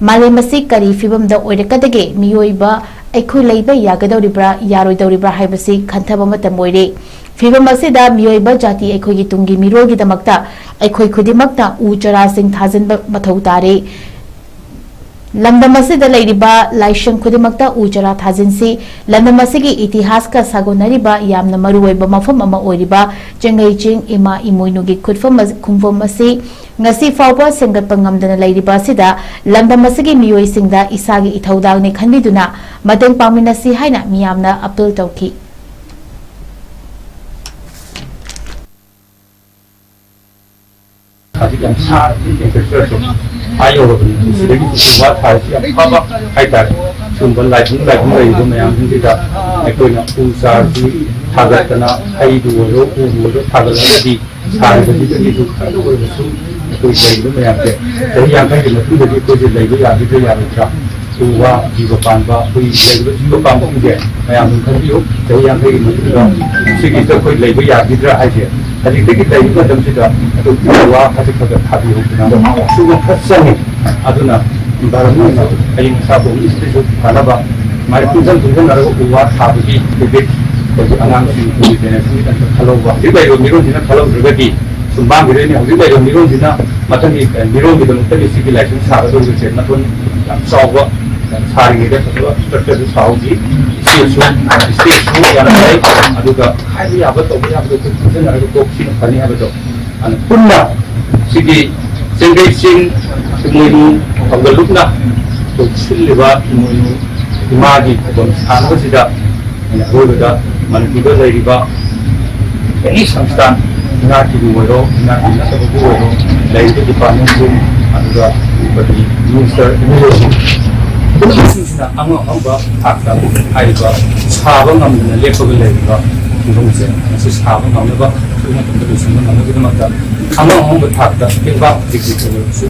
ꯃꯥꯂꯦꯝ ꯑꯁꯤ ꯀꯔꯤ ꯐꯤꯕꯝꯗ ꯑꯣꯏꯔꯛꯀꯗꯒꯦ? ꯃꯤꯑꯣꯏꯕ ꯑꯩꯈꯣꯏ ꯂꯩꯕ ꯌꯥꯒꯗꯧꯔꯤꯕ꯭ꯔꯥ, ꯌꯥꯔꯣꯏꯗꯧꯔꯤꯕ꯭ꯔꯥ ꯍꯥꯏꯕꯁꯤ ꯈꯟꯊꯕ ꯃꯇꯝ ꯑꯣꯏꯔꯦ꯫ ꯐꯤꯕꯝ ꯑꯁꯤꯗ ꯃꯤꯑꯣꯏꯕ ꯖꯥꯇꯤ ꯑꯩꯈꯣꯏꯒꯤ ꯇꯨꯡꯒꯤ ꯃꯤꯔꯣꯜꯒꯤꯗꯃꯛꯇ ꯑꯩꯈꯣꯏ ꯈꯨꯗꯤꯡꯃꯛꯅ ꯎ ꯆꯥꯔꯥꯁꯤꯡ ꯊꯥꯖꯤꯟꯕ ꯃꯊꯧ ꯇꯥꯔꯦ꯫ ꯂꯝꯗꯝ ꯑꯁꯤꯗ ꯂꯩꯔꯤꯕ ꯂꯥꯏꯁꯪ ꯈꯨꯗꯤꯡꯃꯛꯇ ꯎ ꯆꯥꯔꯥ ꯊꯥꯖꯤꯟꯁꯤ꯫ ꯂꯝꯗꯝ ꯑꯁꯤꯒꯤ ꯏꯇꯤꯍꯥꯁꯀ ꯁꯥꯒꯣꯟꯅꯔꯤꯕ ꯌꯥꯝꯅ ꯃꯔꯨꯑꯣꯏꯕ ꯃꯐꯝ ꯑꯃ ꯑꯣꯏꯔꯤꯕ ꯆꯦꯡꯉꯩ ꯆꯤꯡ ꯏꯃꯥ ꯏꯃꯣꯏꯅꯨꯒꯤ ꯈꯨꯠꯐꯝ ꯑꯁ-, ꯈꯨꯟꯐꯝ ꯑꯁꯤ ꯉꯁꯤ ꯐꯥꯎꯕ ꯁꯦꯝꯒꯠꯄ ꯉꯝꯗꯅ ꯂꯩꯔꯤꯕ ꯑꯁꯤꯗ ꯂꯝꯗꯝ ꯑꯁꯤꯒꯤ ꯃꯤꯑꯣꯏꯁꯤꯡꯗ ꯏꯁꯥꯒꯤ ꯏꯊꯧꯗꯥꯡꯅꯤ ꯈꯟꯕꯤꯗꯨꯅ ꯃꯇꯦꯡ ꯄꯥꯡꯃꯤꯟꯅꯁꯤ ꯍꯥꯏꯅ ꯃꯤꯌꯥꯝꯅ appeal ꯇꯧꯈꯤ꯫ ꯌꯥꯝ ꯁꯥꯔꯕꯅꯤ ꯇꯦꯝꯄꯔꯦꯆꯔꯁꯨ ꯑꯥ ꯌꯧꯔꯕꯅꯤ꯫ ꯁꯤꯗꯒꯤ ꯎ ꯋꯥ ꯊꯥꯔꯤꯁꯤ ꯌꯥꯝ ꯐꯕ ꯍꯥꯏꯇꯥꯔꯦ꯫ ꯁꯤꯒꯨꯝꯕ ꯂꯥꯏꯕꯨꯡ ꯂꯥꯏꯕꯨꯡ ꯂꯩꯔꯤꯕ ꯃꯌꯥꯝꯁꯤꯡꯁꯤꯗ ꯑꯩꯈꯣꯏꯅ ꯎ ꯆꯥꯔꯁꯤ ꯊꯥꯒꯠꯇꯅ, ꯍꯩꯕꯨ ꯑꯣꯏꯔꯣ ꯎꯕꯨ ꯑꯣꯏꯔꯣ ꯊꯥꯒꯠꯂꯒꯗꯤ ꯁꯥꯔꯤꯕꯁꯤꯗꯒꯤꯁꯨ ꯈꯤꯇꯪꯗ ꯑꯣꯏꯔꯕꯁꯨ ꯑꯩꯈꯣꯏ ꯂꯩꯔꯤꯕ ꯃꯌꯥꯝꯁꯦ ꯆꯍꯤ ꯌꯥꯡꯈꯩꯒꯤ ꯃꯇꯨꯡꯗꯗꯤ ꯑꯩꯈꯣꯏꯁꯦ ꯂꯩꯕ ꯌꯥꯒꯗ꯭ꯔꯥ ꯌꯥꯔꯣꯏꯗ꯭ꯔꯥ? ꯎ ꯋꯥ ꯖꯤꯕ ꯄꯥꯟꯕ ꯑꯩꯈꯣꯏ ꯂꯩꯔꯤꯕ ꯖꯤꯕ ꯄꯥꯟꯕꯁꯤꯡꯁꯦ ꯃꯌꯥꯝ ꯑꯗꯨꯝ ꯈꯟꯕꯤꯌꯨ꯫ ꯆꯍꯤ ꯌꯥꯡꯈꯩꯒꯤ ꯃꯇꯨꯡꯗ ꯁꯤꯒꯤꯁꯤꯗ ꯑꯩꯈꯣꯏ ꯂꯩꯕ ꯌꯥꯈꯤꯗ꯭ꯔꯥ ꯍꯥꯏꯁꯦ ꯍꯧꯖꯤꯛꯇꯒꯤ ꯂꯩꯔꯤꯕ ꯃꯇꯝꯁꯤꯗ ꯑꯩꯈꯣꯏ ꯎ ꯋꯥ ꯈꯖꯤꯛ ꯈꯖꯤꯛ ꯊꯥꯕꯤꯍꯧꯗꯅ ꯁꯤꯅ ꯈꯔ ꯆꯪꯉꯤ꯫ ꯑꯗꯨꯅ environment ꯑꯣꯏꯅ ꯑꯏꯪ ꯑꯁꯥ ꯍꯣꯡꯕꯁꯤꯗꯁꯨ ꯐꯅꯕ ꯃꯥꯏ ꯄꯨꯟꯁꯤꯟ ꯄꯨꯟꯁꯤꯟꯅꯔꯒ ꯎ ꯋꯥ ꯊꯥꯕꯒꯤ habit ꯑꯩꯈꯣꯏꯒꯤ ꯑꯉꯥꯡꯁꯤꯡ ꯑꯩꯈꯣꯏꯒꯤ generation ꯈꯜꯍꯧꯕ ꯍꯧꯖꯤꯛ ꯂꯩꯔꯤꯕ ꯃꯤꯔꯣꯟꯁꯤꯅ ꯈꯜꯍꯧꯗ꯭ꯔꯒꯗꯤ ꯁꯨꯝ ꯃꯥꯡꯈꯤꯗꯣꯏꯅꯤ꯫ ꯍꯧꯖꯤꯛ ꯂꯩꯔꯤꯕ ꯃꯤꯔꯣꯟꯁꯤꯅ ꯃꯊꯪꯒꯤ ꯃꯤꯔꯣꯟꯒꯤꯗꯃꯛꯇꯅꯤ ꯁꯤꯒꯤ ꯂꯥꯏꯁꯪ ꯁꯥꯒꯗꯧꯔꯤꯕꯁꯦ꯫ ꯃꯇꯣꯟ ꯌꯥꯝ ꯆꯥꯎꯕ ꯁꯥꯔꯤꯉꯩꯗ ꯐꯖꯕ structureꯗꯨ ꯁꯥꯍꯧꯁꯤ꯫ ꯏꯁꯇꯦꯖꯁꯨ ꯏꯁꯇꯦꯖꯁꯨ ꯌꯥꯝ ꯂꯩ꯫ ꯑꯗꯨꯒ ꯍꯥꯏꯕ ꯌꯥꯕ ꯇꯧꯕ ꯌꯥꯕꯗꯣ ꯑꯩꯈꯣꯏ ꯈꯟꯖꯅꯔꯒ ꯀꯣꯛ ꯁꯤꯅ ꯐꯅꯤ ꯍꯥꯏꯕꯗꯣ ꯑꯗꯨꯅ ꯄꯨꯟꯅ ꯁꯤꯒꯤ ꯆꯦꯡꯒꯩ ꯆꯤꯡ ꯏꯃꯣꯏꯅꯨ ꯊꯧꯒꯜꯂꯨꯞꯅ ꯑꯩꯈꯣꯏ ꯁꯤꯜꯂꯤꯕ ꯏꯃꯣꯏꯅꯨ ꯏꯃꯥꯒꯤ ꯊꯧꯒꯜ ꯁꯥꯟꯅꯕꯁꯤꯗ ꯑꯩꯅ ꯑꯔꯣꯏꯕꯗ ꯃꯅꯤꯄꯨꯔꯗ ꯂꯩꯔꯤꯕ ꯑꯦꯅꯤ ꯁꯪꯁꯊꯥꯟ, ꯏꯅꯥꯠꯀꯤꯕꯨ ꯑꯣꯏꯔꯣ, ꯏꯅꯥꯠꯀꯤ ꯅꯠꯇꯕꯕꯨ ꯑꯣꯏꯔꯣ, ꯂꯩꯔꯤꯕ departmentꯁꯤꯡ, ꯑꯗꯨꯒ ꯑꯩꯈꯣꯏꯒꯤ minister, MLAꯁꯤꯡ ꯄꯨꯝꯅꯃꯛꯁꯤꯡꯁꯤꯅ ꯑꯉꯝ ꯑꯉꯝꯕ ꯊꯥꯛꯇ ꯍꯥꯏꯔꯤꯕ ꯁꯥꯕ ꯉꯝꯗꯅ ꯂꯦꯞꯄꯒ ꯂꯩꯔꯤꯕ ꯈꯨꯡꯒꯪꯁꯦ ꯃꯁꯤ ꯁꯥꯕ ꯉꯝꯅꯕ, ꯑꯊꯨꯕ ꯃꯇꯝꯗ ꯂꯣꯏꯁꯤꯟꯕ ꯉꯝꯅꯕꯒꯤꯗꯃꯛꯇ ꯑꯉꯝ ꯑꯉꯝꯕ ꯊꯥꯛꯇ ꯇꯦꯡꯕꯥꯡ ꯇꯦꯛ ꯇꯦꯛ ꯇꯧꯔꯕꯁꯨ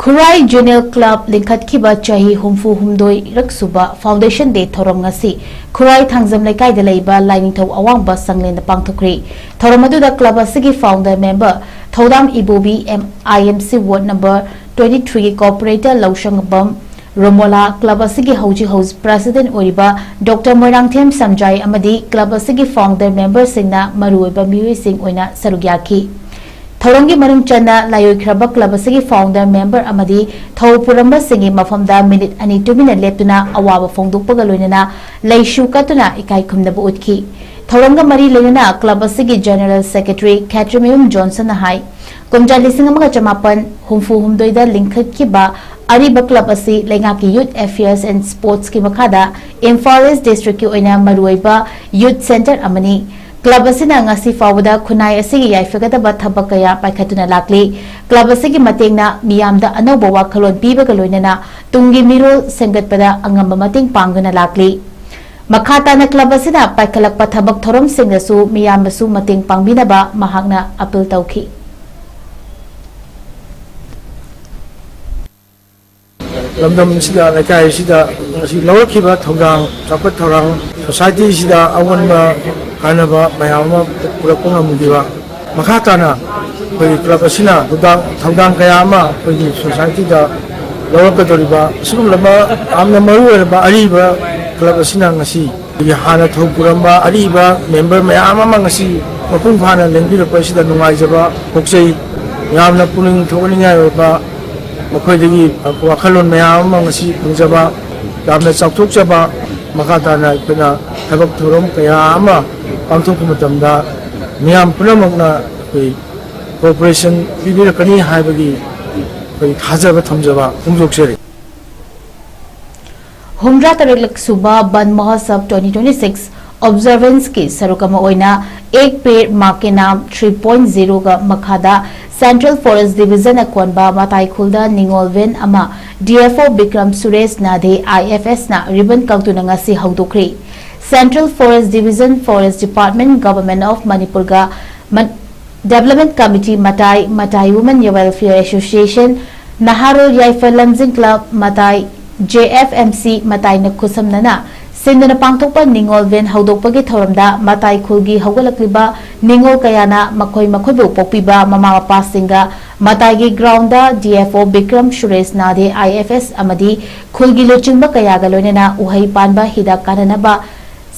ꯈꯨꯔꯥꯏ Zonal Club ꯂꯤꯡꯈꯠꯈꯤꯕ ꯆꯍꯤ ꯍꯨꯝꯐꯨ ꯍꯨꯝꯗꯣꯏꯔꯛ ꯁꯨꯕ Foundation Day ꯊꯧꯔꯝ ꯉꯁꯤ ꯈꯨꯔꯥꯏ ꯊꯥꯡꯖꯝ ꯂꯩꯀꯥꯏꯗ ꯂꯩꯕ ꯂꯥꯏꯅꯤꯡꯊꯧ ꯑꯋꯥꯡꯕ ꯁꯪꯂꯦꯟꯗ ꯄꯥꯡꯊꯣꯛꯈ꯭ꯔꯤ꯫ ꯊꯧꯔꯝ ꯑꯗꯨꯗ club ꯑꯁꯤꯒꯤ founder member Thoudam Ibobi M I M C ward number twenty threeꯒꯤ corporator ꯂꯧꯁꯪꯕꯝ ꯔꯣꯃꯣꯂꯥ, club ꯑꯁꯤꯒꯤ ꯍꯧꯖꯤꯛ ꯍꯧꯖꯤꯛ president ꯑꯣꯏꯔꯤꯕ Doctor ꯃꯣꯏꯔꯥꯡꯊꯦꯝ ꯁꯝꯖꯥꯏ ꯑꯃꯗꯤ club ꯑꯁꯤꯒꯤ founder memberꯁꯤꯡꯅ ꯃꯔꯨꯑꯣꯏꯕ ꯃꯤꯑꯣꯏꯁꯤꯡ ꯑꯣꯏꯅ ꯁꯔꯨꯛ ꯌꯥꯈꯤ꯫ ꯊꯧꯔꯝꯒꯤ ꯃꯅꯨꯡ ꯆꯟꯅ ꯂꯥꯏꯑꯣꯏꯈ꯭ꯔꯕ club ꯑꯁꯤꯒꯤ founder member ꯑꯃꯗꯤ ꯊꯧ ꯄꯨꯔꯝꯕꯁꯤꯡꯒꯤ ꯃꯐꯝꯗ minute ꯑꯅꯤ ꯇꯨꯃꯤꯟꯅ ꯂꯦꯞꯇꯨꯅ ꯑꯋꯥꯕ ꯐꯣꯡꯗꯣꯛꯄꯒ ꯂꯣꯏꯅꯅ ꯂꯩꯁꯨ ꯀꯠꯇꯨꯅ ꯏꯀꯥꯏ ꯈꯨꯝꯅꯕ ꯎꯠꯈꯤ꯫ ꯊꯧꯔꯝꯒ ꯃꯔꯤ ꯂꯩꯅꯅ club ꯑꯁꯤꯒꯤ general secretary ꯈꯦꯇ꯭ꯔꯤꯃꯌꯨꯝ ꯖꯣꯟꯁꯟꯅ ꯍꯥꯏ, ꯀꯨꯝꯖꯥ ꯂꯤꯁꯤꯡ ꯑꯃꯒ ꯆꯃꯥꯄꯟ ꯍꯨꯝꯐꯨ ꯍꯨꯝꯗꯣꯏꯗ ꯂꯤꯡꯈꯠꯈꯤꯕ ꯑꯔꯤꯕ club ꯑꯁꯤ ꯂꯩꯉꯥꯛꯀꯤ Youth Affairs and Sportsꯀꯤ ꯃꯈꯥꯗ ꯏꯝꯐꯥꯜ East districtꯀꯤ ꯑꯣꯏꯅ ꯃꯔꯨꯑꯣꯏꯕ youth centre ꯑꯃꯅꯤ꯫ ꯀ꯭ꯂꯕ ꯑꯁꯤꯅ ꯉꯁꯤ ꯐꯥꯎꯕꯗ ꯈꯨꯟꯅꯥꯏ ꯑꯁꯤꯒꯤ ꯌꯥꯏꯐꯒꯗꯕ ꯊꯕꯛ ꯀꯌꯥ ꯄꯥꯏꯈꯠꯇꯨꯅ ꯂꯥꯛꯂꯤ꯫ ꯀ꯭ꯂꯕ ꯑꯁꯤꯒꯤ ꯃꯇꯦꯡꯅ ꯃꯤꯌꯥꯝꯗ ꯑꯅꯧꯕ ꯋꯥꯈꯜꯂꯣꯟ ꯄꯤꯕꯒ ꯂꯣꯏꯅꯅ ꯇꯨꯡꯒꯤ ꯃꯤꯔꯣꯜ ꯁꯦꯝꯒꯠꯄꯗ ꯑꯉꯝꯕ ꯃꯇꯦꯡ ꯄꯥꯡꯗꯨꯅ ꯂꯥꯛꯂꯤ꯫ ꯃꯈꯥ ꯇꯥꯅ ꯀ꯭ꯂꯕ ꯑꯁꯤꯅ ꯄꯥꯏꯈꯠꯂꯛꯄ ꯊꯕꯛ ꯊꯧꯔꯝꯁꯤꯡꯗꯁꯨ ꯃꯤꯌꯥꯝꯅꯁꯨ ꯃꯇꯦꯡ ꯄꯥꯡꯕꯤꯅꯕ ꯃꯍꯥꯛꯅ ꯑꯄꯤꯜ ꯇꯧꯈꯤ꯫ ꯂꯝꯗꯝ ꯑꯁꯤꯗ, ꯂꯩꯀꯥꯏ ꯑꯁꯤꯗ ꯉꯁꯤ ꯂꯧꯔꯛꯈꯤꯕ ꯊꯧꯗꯥꯡ, ꯆꯥꯎꯈꯠ ꯊꯧꯔꯥꯡ, ꯁꯣꯁꯥꯏꯇꯤ ꯑꯁꯤꯗ ꯑꯑꯣꯟꯕ ꯀꯥꯟꯅꯕ ꯃꯌꯥꯝ ꯑꯃ ꯄꯨꯔꯛꯄ ꯉꯝꯈꯤꯕ, ꯃꯈꯥ ꯇꯥꯅ ꯑꯩꯈꯣꯏꯒꯤ ꯀ꯭ꯂꯕ ꯑꯁꯤꯅ ꯊꯧꯗꯥꯡ, ꯊꯧꯗꯥꯡ ꯀꯌꯥ ꯑꯃ ꯑꯩꯈꯣꯏꯒꯤ ꯁꯣꯁꯥꯏꯇꯤꯗ ꯂꯧꯔꯛꯀꯗꯧꯔꯤꯕ ꯑꯁꯤꯒꯨꯝꯂꯕ ꯌꯥꯝꯅ ꯃꯔꯨ ꯑꯣꯏꯔꯕ ꯑꯔꯤꯕ ꯀ꯭ꯂꯕ ꯑꯁꯤꯅ ꯉꯁꯤ ꯑꯩꯈꯣꯏꯒꯤ ꯍꯥꯟꯅ ꯊꯧ ꯄꯨꯔꯝꯕ ꯑꯔꯤꯕ ꯃꯦꯝꯕꯔ ꯃꯌꯥꯝ ꯑꯃ ꯉꯁꯤ ꯃꯄꯨꯡ ꯐꯥꯅ ꯂꯦꯡꯕꯤꯔꯛꯄ ꯑꯁꯤꯗ ꯅꯨꯡꯉꯥꯏꯖꯕ ꯐꯣꯡꯆꯩ꯫ ꯌꯥꯝꯅ ꯄꯨꯛꯅꯤꯡ ꯊꯧꯒꯠꯅꯤꯡꯉꯥꯏ ꯑꯣꯏꯕ ꯃꯈꯣꯏꯗꯒꯤ ꯋꯥꯈꯜꯂꯣꯟ ꯃꯌꯥꯝ ꯑꯃ ꯉꯁꯤ ꯐꯪꯖꯕ, ꯌꯥꯝꯅ ꯆꯥꯎꯊꯣꯛꯆꯕ꯫ ꯃꯈꯥ ꯇꯥꯅ ꯑꯩꯈꯣꯏꯅ ꯊꯕꯛ ꯊꯧꯔꯝ ꯀꯌꯥ ꯑꯃ ꯄꯥꯡꯊꯣꯛꯄ ꯃꯇꯝꯗ ꯃꯤꯌꯥꯝ ꯄꯨꯝꯅꯃꯛꯅ ꯑꯩꯈꯣꯏ cooperation ꯄꯤꯕꯤꯔꯛꯀꯅꯤ ꯍꯥꯏꯕꯒꯤ ꯑꯩꯈꯣꯏ ꯊꯥꯖꯕ ꯊꯝꯖꯕ ꯐꯣꯡꯗꯣꯛꯆꯔꯤ꯫ ꯍꯨꯝꯗ꯭ꯔꯥ ꯇꯔꯨꯛꯂꯛ ꯁꯨꯕ ꯕꯟ ꯃꯍꯣꯠꯁꯕ twenty twenty six observance ꯀꯤ ꯁꯔꯨꯛ ꯑꯃ ꯑꯣꯏꯅ ꯑꯦꯛ ꯄꯦꯗ ꯃꯥ ꯀꯦ ꯅꯥꯝ three point zero ꯒ ꯃꯈꯥꯗ Central Forest Division ꯅ ꯀꯣꯟꯕ ꯃꯇꯥꯏꯈꯨꯜꯗ ꯅꯤꯉꯣꯜ ꯚꯦꯟ ꯑꯃ D F O Bikram Suresh ꯅꯥꯗꯦ, I F S ꯅ ribbon ꯀꯛꯇꯨꯅ ꯉꯁꯤ ꯍꯧꯗꯣꯛꯈ꯭ꯔꯤ꯫ Central Forest Division, Forest Department, Government of Manipur ꯒ ꯃꯟ-, Development Committee ꯃꯇꯥꯏ, ꯃꯇꯥꯏ Women Welfare Association, ꯅꯍꯥꯔꯣꯜ ꯌꯥꯏꯐ ꯂꯝꯖꯤꯡ ꯀ꯭ꯂꯕ ꯃꯇꯥꯏ, J F M C ꯃꯇꯥꯏꯅ ꯈꯨꯠꯁꯝꯅꯅ ꯁꯤꯟꯗꯨꯅ ꯄꯥꯡꯊꯣꯛꯄ ꯅꯤꯉꯣꯜ ꯚꯦꯟ ꯍꯧꯗꯣꯛꯄꯒꯤ ꯊꯧꯔꯝꯗ ꯃꯇꯥꯏ ꯈꯨꯜꯒꯤ ꯍꯧꯒꯠꯂꯛꯂꯤꯕ ꯅꯤꯉꯣꯜ ꯀꯌꯥꯅ ꯃꯈꯣꯏ ꯃꯈꯣꯏꯕꯨ ꯄꯣꯛꯄꯤꯕ ꯃꯃꯥ ꯃꯄꯥꯁꯤꯡꯒ ꯃꯇꯥꯏꯒꯤ ground ꯗ D F O Bikram Suresh ꯅꯥꯗꯦ, I F S ꯑꯃꯗꯤ ꯈꯨꯜꯒꯤ ꯂꯨꯆꯤꯡꯕ ꯀꯌꯥꯒ ꯂꯣꯏꯅꯅ ꯎꯍꯩ ꯄꯥꯟꯕ ꯍꯤꯗꯥꯛ ꯀꯥꯟꯅꯅꯕ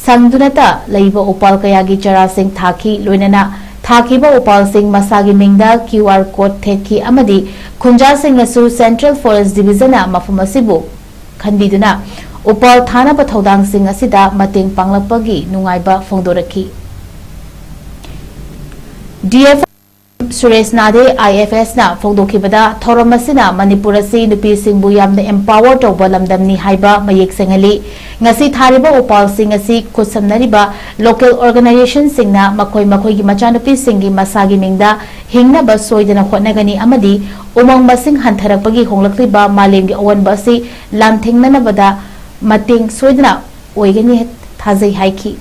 ꯁꯪꯗꯨꯅꯇ ꯂꯩꯕ ꯎꯄꯥꯜ ꯀꯌꯥꯒꯤ ꯆꯔꯥꯁꯤꯡ ꯊꯥꯈꯤ꯫ ꯂꯣꯏꯅꯅ ꯊꯥꯈꯤꯕ ꯎꯄꯥꯜꯁꯤꯡ ꯃꯁꯥꯒꯤ ꯃꯤꯡꯗ Q R code ꯊꯦꯠꯈꯤ ꯑꯃꯗꯤ ꯈꯨꯟꯖꯥꯁꯤꯡꯅꯁꯨ Central Forest Division ꯅ ꯃꯐꯝ ꯑꯁꯤꯕꯨ ꯈꯟꯕꯤꯗꯨꯅ ꯎꯄꯥꯜ ꯊꯥꯅꯕ ꯊꯧꯗꯥꯡꯁꯤꯡ ꯑꯁꯤꯗ ꯃꯇꯦꯡ ꯄꯥꯡꯂꯛꯄꯒꯤ ꯅꯨꯡꯉꯥꯏꯕ ꯐꯣꯡꯗꯣꯔꯛꯈꯤ꯫ D F ꯁꯨꯔꯦꯁ ꯅꯥꯗꯦ, ꯑꯥꯏ ꯑꯦꯐ ꯑꯦꯁꯅ ꯐꯣꯡꯗꯣꯛꯈꯤꯕꯗ, ꯊꯧꯔꯝ ꯑꯁꯤꯅ ꯃꯅꯤꯄꯨꯔ ꯑꯁꯤ ꯅꯨꯄꯤꯁꯤꯡꯕꯨ ꯌꯥꯝꯅ empower ꯇꯧꯕ ꯂꯝꯗꯝꯅꯤ ꯍꯥꯏꯕ ꯃꯌꯦꯛ ꯁꯦꯡꯍꯜꯂꯤ꯫ ꯉꯁꯤ ꯊꯥꯔꯤꯕ ꯎꯄꯥꯜꯁꯤꯡ ꯑꯁꯤ ꯈꯨꯠꯁꯝꯅꯔꯤꯕ local organizationꯁꯤꯡꯅ ꯃꯈꯣꯏ ꯃꯈꯣꯏꯒꯤ ꯃꯆꯥꯅꯨꯄꯤꯁꯤꯡꯒꯤ ꯃꯁꯥꯒꯤ ꯃꯤꯡꯗ ꯍꯤꯡꯅꯕ ꯁꯣꯏꯗꯅ ꯍꯣꯠꯅꯒꯅꯤ ꯑꯃꯗꯤ ꯎꯃꯪ ꯃꯁꯤꯡ ꯍꯟꯊꯔꯛꯄꯒꯤ ꯍꯣꯡꯂꯛꯂꯤꯕ ꯃꯥꯂꯦꯝꯒꯤ ꯑꯑꯣꯟꯕ ꯑꯁꯤ ꯂꯥꯟꯊꯦꯡꯅꯅꯕꯗ ꯃꯇꯦꯡ ꯁꯣꯏꯗꯅ ꯑꯣꯏꯒꯅꯤ ꯊꯥꯖꯩ ꯍꯥꯏꯈꯤ꯫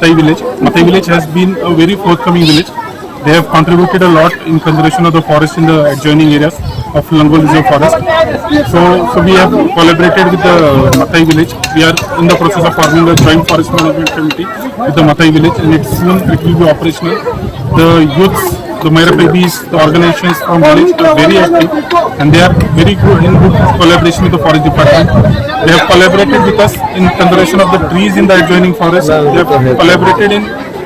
Mathai village. Mathai village has been a very forthcoming village. They have contributed a lot in conservation of the forest in the adjoining areas of Langol Reserve Forest. So, so we have collaborated with the Mathai village. We are in the process of forming a joint forest management committee with the Mathai village, and it soon it will be operational. The youths, the Maira Babies, the organizations from village are very active, and they are very good in good collaboration with the forest department. They have collaborated with us in conservation of the trees in the adjoining forest. They have collaborated in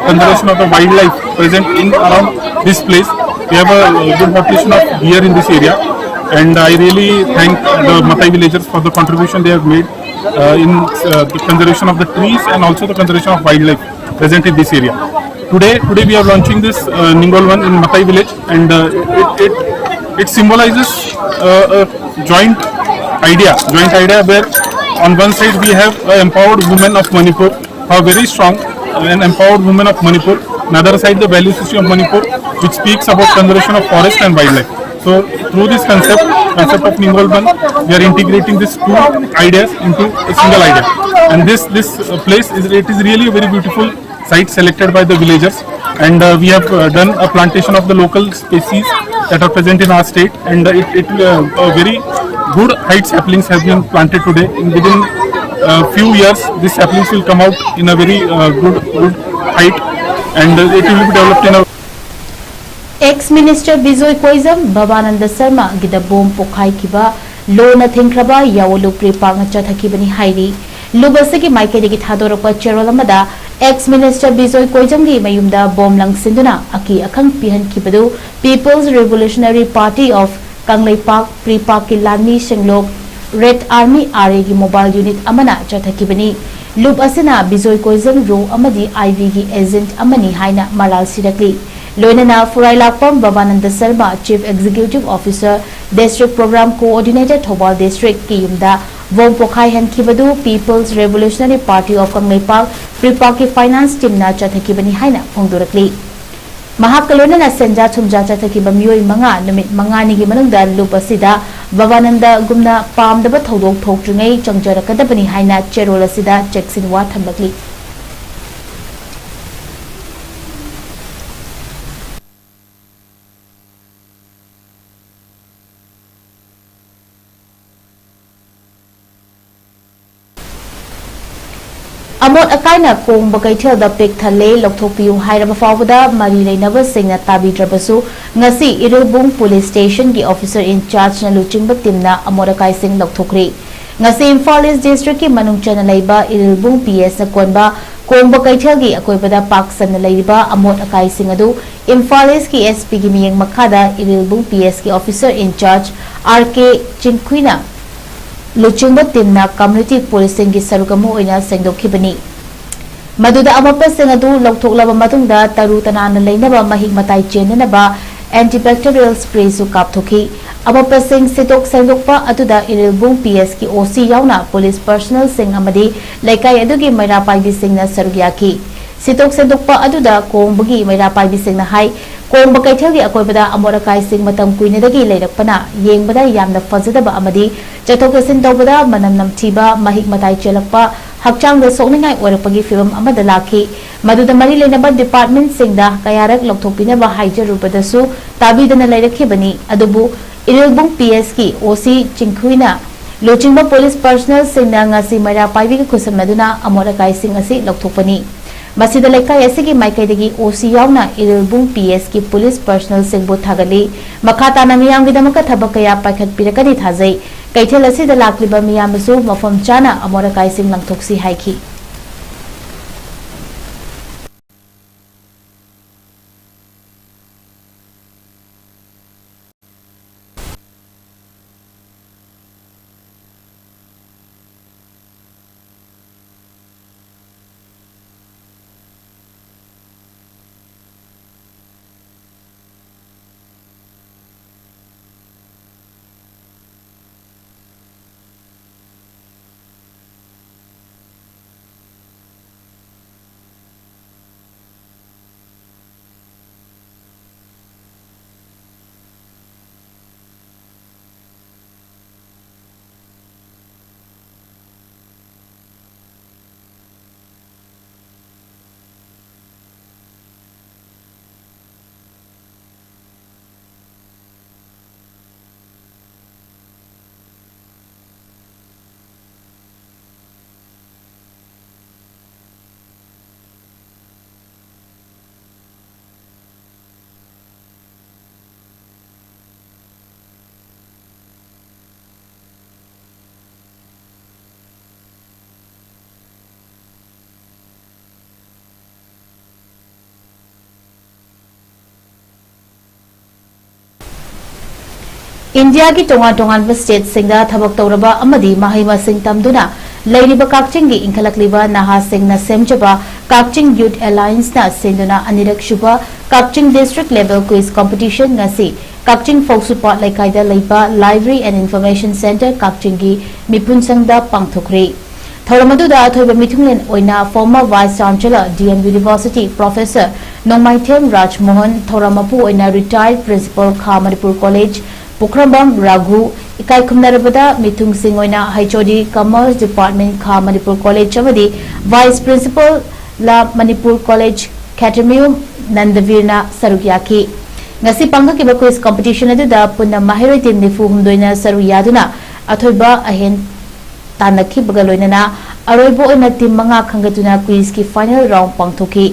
conservation of the wildlife present in around this place. We have a good population of deer in this area, and I really thank the Mathai villagers for the contribution they have made uh, in uh, the conservation of the trees and also the conservation of wildlife present in this area. Today, today we are launching this uh, Ningol one in Mathai village, and uh, it, it, it symbolizes uh, a joint idea, joint idea where on one side we have uh, empowered women of Manipur who are very strong, uh, an empowered women of Manipur. Another side, the value system of Manipur, which speaks about conservation of forest and wildlife. So through this concept, concept of Ningol one, we are integrating these two ideas into a single idea. And this this uh, place is it is really a very beautiful site selected by the villagers, and uh, we have uh, done a plantation of the local species that are present in our state, and uh, it, it uh, a very good height saplings have been planted today. In within a few years, these saplings will come out in a very uh, good good height, and uh, it will be developed in a Ex Minister Bijoy Koijam, Babananda ꯁꯔꯃꯒꯤꯗ bomb ꯄꯣꯈꯥꯏꯈꯤꯕ ꯂꯣꯅ ꯊꯤꯡꯈ꯭ꯔꯕ ꯌꯥꯋꯣꯂꯨ ꯄ꯭ꯔꯤ ꯄꯥꯛꯅ ꯆꯠꯊꯈꯤꯕꯅꯤ ꯍꯥꯏꯔꯤ꯫ ꯂꯨꯞ ꯑꯁꯤꯒꯤ ꯃꯥꯏꯀꯩꯗꯒꯤ ꯊꯥꯗꯣꯔꯛꯄ ꯆꯦꯔꯣꯜ ꯑꯃꯗ ex Minister ꯕꯤꯖꯣꯏ ꯀꯣꯏꯖꯝꯒꯤ ꯃꯌꯨꯝꯗ ꯕꯣꯝ ꯂꯪꯁꯤꯟꯗꯨꯅ ꯑꯀꯤ ꯑꯈꯪ ꯄꯤꯍꯟꯈꯤꯕꯗꯨ People's Revolutionary Party of Kangleipak ꯄ꯭ꯔꯤ ꯄꯥꯛꯀꯤ ꯂꯥꯟꯃꯤ ꯁꯦꯡꯂꯣꯛ Red Army ꯑꯥꯔ ꯑꯦꯒꯤ mobile unit ꯑꯃꯅ ꯆꯠꯊꯈꯤꯕꯅꯤ꯫ ꯂꯨꯞ ꯑꯁꯤꯅ ꯕꯤꯖꯣꯏ ꯀꯣꯏꯖꯝ ꯔꯣ ꯑꯃꯗꯤ ꯑꯥꯏ ꯕꯤꯒꯤ ꯑꯦꯖꯦꯟꯠ ꯑꯃꯅꯤ ꯍꯥꯏꯅ ꯃꯔꯥꯜ ꯁꯤꯔꯛꯂꯤ꯫ ꯂꯣꯏꯅꯅ ꯐꯨꯔꯥꯏꯂꯥꯛꯄꯝ ꯕꯕꯥꯅꯟꯗ Sharma, Chief Executive Officer, District Program Coordinator, ꯊꯧꯕꯥꯜ Districtꯀꯤ ꯌꯨꯝꯗ ꯕꯣꯝ ꯄꯣꯈꯥꯏꯍꯟꯈꯤꯕꯗꯨ People's Revolutionary Party of Kangleipak, ꯄ꯭ꯔꯤꯄꯥꯛꯀꯤ finance teamꯅ ꯆꯠꯊꯈꯤꯕꯅꯤ ꯍꯥꯏꯅ ꯐꯣꯡꯗꯣꯔꯛꯂꯤ꯫ ꯃꯍꯥꯛꯀ ꯂꯣꯏꯅꯅ ꯁꯦꯟꯖꯥ ꯊꯨꯝꯖꯥ ꯆꯠꯊꯈꯤꯕ ꯃꯤꯑꯣꯏ ꯃꯉꯥ ꯅꯨꯃꯤꯠ ꯃꯉꯥꯅꯤꯒꯤ ꯃꯅꯨꯡꯗ ꯂꯨꯞ ꯑꯁꯤꯗ ꯕꯕꯥꯅꯟꯗꯒꯨꯝꯅ ꯄꯥꯝꯗꯕ ꯊꯧꯗꯣꯛ ꯊꯣꯛꯇ꯭ꯔꯤꯉꯩ ꯆꯪꯖꯔꯛꯀꯗꯕꯅꯤ ꯍꯥꯏꯅ ꯆꯦꯔꯣꯜ ꯑꯁꯤꯗ ꯆꯦꯛꯁꯤꯟ ꯋꯥ ꯊꯝꯂꯛꯂꯤ꯫ ꯑꯃꯣꯠ ꯑꯀꯥꯏꯅ ꯀꯣꯡꯕ ꯀꯩꯊꯦꯜꯗ ꯄꯤꯛ ꯊꯜꯂꯦ, ꯂꯧꯊꯣꯛꯄꯤꯌꯨ ꯍꯥꯏꯔꯕ ꯐꯥꯎꯕꯗ ꯃꯔꯤ ꯂꯩꯅꯕꯁꯤꯡꯅ ꯇꯥꯕꯤꯗ꯭ꯔꯕꯁꯨ, ꯉꯁꯤ ꯏꯔꯤꯜꯕꯨꯡ police stationꯒꯤ officer in chargeꯅ ꯂꯨꯆꯤꯡꯕ teamꯅ ꯑꯃꯣꯠ ꯑꯀꯥꯏꯁꯤꯡ ꯂꯧꯊꯣꯛꯈ꯭ꯔꯤ꯫ ꯉꯁꯤ ꯏꯝꯐꯥꯜ East Districtꯀꯤ ꯃꯅꯨꯡ ꯆꯟꯅ ꯂꯩꯕ ꯏꯔꯤꯜꯕꯨꯡ PSꯅ ꯀꯣꯟꯕ ꯀꯣꯡꯕ ꯀꯩꯊꯦꯜꯒꯤ ꯑꯀꯣꯏꯕꯗ ꯄꯥꯛ ꯁꯟꯅ ꯂꯩꯔꯤꯕ ꯑꯃꯣꯠ ꯑꯀꯥꯏꯁꯤꯡ ꯑꯗꯨ ꯏꯝꯐꯥꯜ Eastꯀꯤ SPꯒꯤ ꯃꯤꯠꯌꯦꯡ ꯃꯈꯥꯗ Irilbung PSꯀꯤ officer in charge R K ꯆꯤꯡꯈꯨꯏꯅ ꯂꯨꯆꯤꯡꯕ teamꯅ community policingꯒꯤ ꯁꯔꯨꯛ ꯑꯃ ꯑꯣꯏꯅ ꯁꯦꯡꯗꯣꯛꯈꯤꯕꯅꯤ꯫ ꯃꯗꯨꯗ ꯑꯃꯣꯠꯄꯁꯤꯡ ꯑꯗꯨ ꯂꯧꯊꯣꯛꯂꯕ ꯃꯇꯨꯡꯗ ꯇꯔꯨ ꯇꯅꯥꯟꯅ ꯂꯩꯅꯕ ꯃꯍꯤꯛ ꯃꯇꯥꯏ ꯆꯦꯟꯅꯅꯕ antibacterial sprayꯁꯨ ꯀꯥꯞꯊꯣꯛꯈꯤ꯫ ꯑꯃꯣꯠꯄꯁꯤꯡ ꯁꯤꯠꯇꯣꯛ ꯁꯦꯡꯗꯣꯛꯄ ꯑꯗꯨꯗ ꯏꯔꯤꯜꯕꯨꯡ PSꯀꯤ OC ꯌꯥꯎꯅ police personnelꯁꯤꯡ ꯑꯃꯗꯤ ꯂꯩꯀꯥꯏ ꯑꯗꯨꯒꯤ ꯃꯩꯔꯥ ꯄꯥꯏꯕꯤꯁꯤꯡꯅ ꯁꯔꯨꯛ ꯌꯥꯈꯤ꯫ ꯁꯤꯠꯇꯣꯛ ꯁꯦꯡꯗꯣꯛꯄ ꯑꯗꯨꯗ ꯀꯣꯡꯕꯒꯤ ꯃꯩꯔꯥ ꯄꯥꯏꯕꯤꯁꯤꯡꯅ ꯍꯥꯏ, ꯀꯣꯡꯕ ꯀꯩꯊꯦꯜꯒꯤ ꯑꯀꯣꯏꯕꯗ ꯑꯃꯣꯠ ꯑꯀꯥꯏꯁꯤꯡ ꯃꯇꯝ ꯀꯨꯏꯅꯗꯒꯤ ꯂꯩꯔꯛꯄꯅ ꯌꯦꯡꯕꯗ ꯌꯥꯝꯅ ꯐꯖꯗꯕ ꯑꯃꯗꯤ ꯆꯠꯊꯣꯛ ꯆꯠꯁꯤꯟ ꯇꯧꯕꯗ ꯃꯅꯝ ꯅꯝꯊꯤꯕ, ꯃꯍꯤꯛ ꯃꯇꯥꯏ ꯆꯦꯜꯂꯛꯄ, ꯍꯛꯆꯥꯡꯗ ꯁꯣꯛꯅꯤꯡꯉꯥꯏ ꯑꯣꯏꯔꯛꯄꯒꯤ ꯐꯤꯚꯝ ꯑꯃꯗ ꯂꯥꯛꯈꯤ꯫ ꯃꯗꯨꯗ ꯃꯔꯤ ꯂꯩꯅꯕ departmentꯁꯤꯡꯗ ꯀꯌꯥꯔꯛ ꯂꯧꯊꯣꯛꯄꯤꯅꯕ ꯍꯥꯏꯖꯔꯨꯕꯗꯁꯨ ꯇꯥꯕꯤꯗꯅ ꯂꯩꯔꯛꯈꯤꯕꯅꯤ꯫ ꯑꯗꯨꯕꯨ ꯏꯔꯤꯜꯕꯨꯡ PSꯀꯤ OC ꯆꯤꯡꯈꯨꯏꯅ ꯂꯨꯆꯤꯡꯕ police personnelꯁꯤꯡꯅ ꯉꯁꯤ ꯃꯩꯔꯥ ꯄꯥꯏꯕꯤꯒ ꯈꯨꯠꯁꯝꯅꯗꯨꯅ ꯑꯃꯣꯠ ꯑꯀꯥꯏꯁꯤꯡ ꯑꯁꯤ ꯂꯧꯊꯣꯛꯄꯅꯤ꯫ ꯃꯁꯤꯗ ꯂꯩꯀꯥꯏ ꯑꯁꯤꯒꯤ ꯃꯥꯏꯀꯩꯗꯒꯤ OC ꯌꯥꯎꯅ ꯏꯔꯤꯜꯕꯨꯡ PSꯀꯤ police personnelꯁꯤꯡꯕꯨ ꯊꯥꯒꯠꯂꯤ꯫ ꯃꯈꯥ ꯇꯥꯅ ꯃꯤꯌꯥꯝꯒꯤꯗꯃꯛꯇ ꯊꯕꯛ ꯀꯌꯥ ꯄꯥꯏꯈꯠꯄꯤꯔꯛꯀꯅꯤ ꯊꯥꯖꯩ꯫ ꯀꯩꯊꯦꯜ ꯑꯁꯤꯗ ꯂꯥꯛꯂꯤꯕ ꯃꯤꯌꯥꯝꯅꯁꯨ ꯃꯐꯝ ꯆꯥꯅ ꯑꯃꯣꯠ ꯑꯀꯥꯏꯁꯤꯡ ꯂꯪꯊꯣꯛꯁꯤ ꯍꯥꯏꯈꯤ꯫ ꯏꯟꯗꯤꯌꯥꯒꯤ ꯇꯣꯉꯥꯟ ꯇꯣꯉꯥꯟꯕ ꯁ꯭ꯇꯦꯠꯁꯤꯡꯗ ꯊꯕꯛ ꯇꯧꯔꯕ ꯑꯃꯗꯤ ꯃꯍꯩ ꯃꯁꯤꯡ ꯇꯝꯗꯨꯅ ꯂꯩꯔꯤꯕ ꯀꯛꯆꯤꯡꯒꯤ ꯏꯟꯈꯠꯂꯛꯂꯤꯕ ꯅꯍꯥꯁꯤꯡꯅ ꯁꯦꯝꯖꯕ ꯀꯛꯆꯤꯡ ꯌꯨꯊ ꯑꯦꯂꯥꯏꯟꯁꯅ ꯁꯤꯟꯗꯨꯅ ꯑꯅꯤꯔꯛ ꯁꯨꯕ ꯀꯛꯆꯤꯡ ꯗꯤꯁꯇ꯭ꯔꯤꯛ ꯂꯦꯚꯦꯜ ꯀ꯭ꯋꯤꯖ ꯀꯝꯄꯤꯇꯤꯁꯟ ꯉꯁꯤ ꯀꯛꯆꯤꯡ ꯐꯧꯁꯨꯄꯥꯠ ꯂꯩꯀꯥꯏꯗ ꯂꯩꯕ ꯂꯥꯏꯕ꯭ꯔꯦꯔꯤ ꯑꯦꯟ ꯏꯟꯐꯣꯔꯃꯦꯁꯟ ꯁꯦꯟꯇꯔ ꯀꯛꯆꯤꯡꯒꯤ ꯃꯤꯄꯨꯟꯁꯪꯗ ꯄꯥꯡꯊꯣꯛꯈ꯭ꯔꯦ꯫ ꯊꯧꯔꯝ ꯑꯗꯨꯗ ꯑꯊꯣꯏꯕ ꯃꯤꯊꯨꯡꯂꯦꯟ ꯑꯣꯏꯅ former vice chancellor D M University Professor ꯅꯣꯡꯃꯥꯏꯊꯦꯝ ꯔꯥꯖꯃꯣꯍꯟ, ꯊꯧꯔꯝ ꯃꯄꯨ ꯑꯣꯏꯅ retired principal ꯈꯥ ꯃꯅꯤꯄꯨꯔ ꯀꯣꯂꯦꯖ ꯄꯨꯈ꯭ꯔꯝꯕꯝ ꯔꯥꯒꯨ, ꯏꯀꯥꯏ ꯈꯨꯝꯅꯔꯕꯗ ꯃꯤꯊꯨꯡꯁꯤꯡ ꯑꯣꯏꯅ H O D Commerce Department ꯈꯥ ꯃꯅꯤꯄꯨꯔ ꯀꯣꯂꯦꯖ ꯑꯃꯗꯤ vice principal ꯂꯥ ꯃꯅꯤꯄꯨꯔ ꯀꯣꯂꯦꯖ ꯈꯦꯇ꯭ꯔꯤꯃꯌꯨꯝ ꯅꯟꯗꯕꯤꯔꯅ ꯁꯔꯨꯛ ꯌꯥꯈꯤ꯫ ꯉꯁꯤ ꯄꯥꯡꯊꯣꯛꯈꯤꯕ ꯀ꯭ꯋꯤꯖ ꯀꯝꯄꯤꯇꯤꯁꯟ ꯑꯗꯨꯗ ꯄꯨꯟꯅ ꯃꯍꯩꯔꯣꯏ ꯇꯤꯝ ꯅꯤꯐꯨ ꯍꯨꯝꯗꯣꯏꯅ ꯁꯔꯨꯛ ꯌꯥꯗꯨꯅ ꯑꯊꯣꯏꯕ ꯑꯍꯦꯟ ꯇꯥꯟꯅꯈꯤꯕꯒ ꯂꯣꯏꯅꯅ ꯑꯔꯣꯏꯕ ꯑꯣꯏꯅ ꯇꯤꯝ ꯃꯉꯥ ꯈꯟꯒꯠꯇꯨꯅ ꯀ꯭ꯋꯤꯖꯀꯤ ꯐꯥꯏꯅꯦꯜ ꯔꯥꯎꯟ ꯄꯥꯡꯊꯣꯛꯈꯤ꯫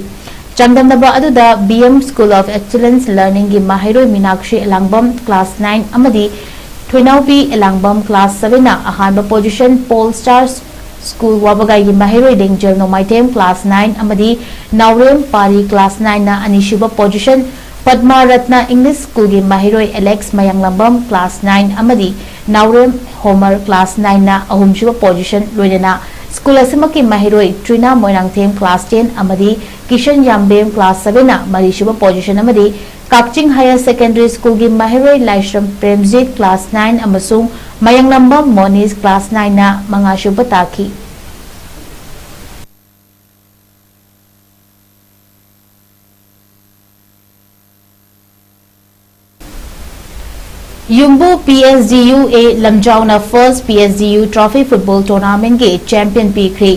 ꯆꯥꯡꯗꯝꯅꯕ ꯑꯗꯨꯗ B M School of Excellence Learningꯒꯤ ꯃꯍꯩꯔꯣꯏ ꯃꯤꯅꯥꯛꯁꯤ ꯑꯦꯂꯥꯡꯕꯝ class nine ꯑꯃꯗꯤ ꯊꯣꯏꯅꯥꯎꯕꯤ ꯑꯦꯂꯥꯡꯕꯝ class sevenꯅ ꯑꯍꯥꯟꯕ position, Pole Star School ꯋꯥꯕꯒꯥꯏꯒꯤ ꯃꯍꯩꯔꯣꯏ ꯂꯦꯡꯖꯦꯜ ꯅꯣꯡꯃꯥꯏꯊꯦꯝ class nine ꯑꯃꯗꯤ ꯅꯥꯎꯔꯦꯝ ꯄꯥꯔꯤ class nineꯅ ꯑꯅꯤꯁꯨꯕ position, ꯄꯗꯃꯥ ꯔꯠꯅ English Schoolꯒꯤ ꯃꯍꯩꯔꯣꯏ ꯑꯦꯂꯦꯛꯁ ꯃꯌꯥꯡꯂꯝꯕꯝ class nine ꯑꯃꯗꯤ ꯅꯥꯎꯔꯦꯝ ꯍꯣꯃꯔ class nineꯅ ꯑꯍꯨꯝꯁꯨꯕ position, ꯂꯣꯏꯅꯅ ꯁ꯭ꯀꯨꯜ ꯑꯁꯤꯃꯛꯀꯤ ꯃꯍꯩꯔꯣꯏ ꯇ꯭ꯔꯤꯅꯥ ꯃꯣꯏꯔꯥꯡꯊꯦꯝ class ten ꯑꯃꯗꯤ ꯀꯤꯁꯟ ꯌꯥꯝꯕꯦꯝ class sevenꯅ ꯃꯔꯤꯁꯨꯕ position ꯑꯃꯗꯤ ꯀꯛꯆꯤꯡ Higher Secondary Schoolꯒꯤ ꯃꯍꯩꯔꯣꯏ ꯂꯥꯏꯁ꯭ꯔꯝ ꯄ꯭ꯔꯦꯝꯖꯤꯠ class nine ꯑꯃꯁꯨꯡ ꯃꯌꯥꯡꯂꯝꯕꯝ ꯃꯣꯅꯤꯁ class nineꯅ ꯃꯉꯥꯁꯨꯕ ꯇꯥꯈꯤ꯫ ꯌꯨꯝꯕꯨ P S D U A ꯂꯝꯖꯥꯎꯅ first P S D U Trophy Football Tournamentꯀꯤ champion ꯄꯤꯈ꯭ꯔꯦ꯫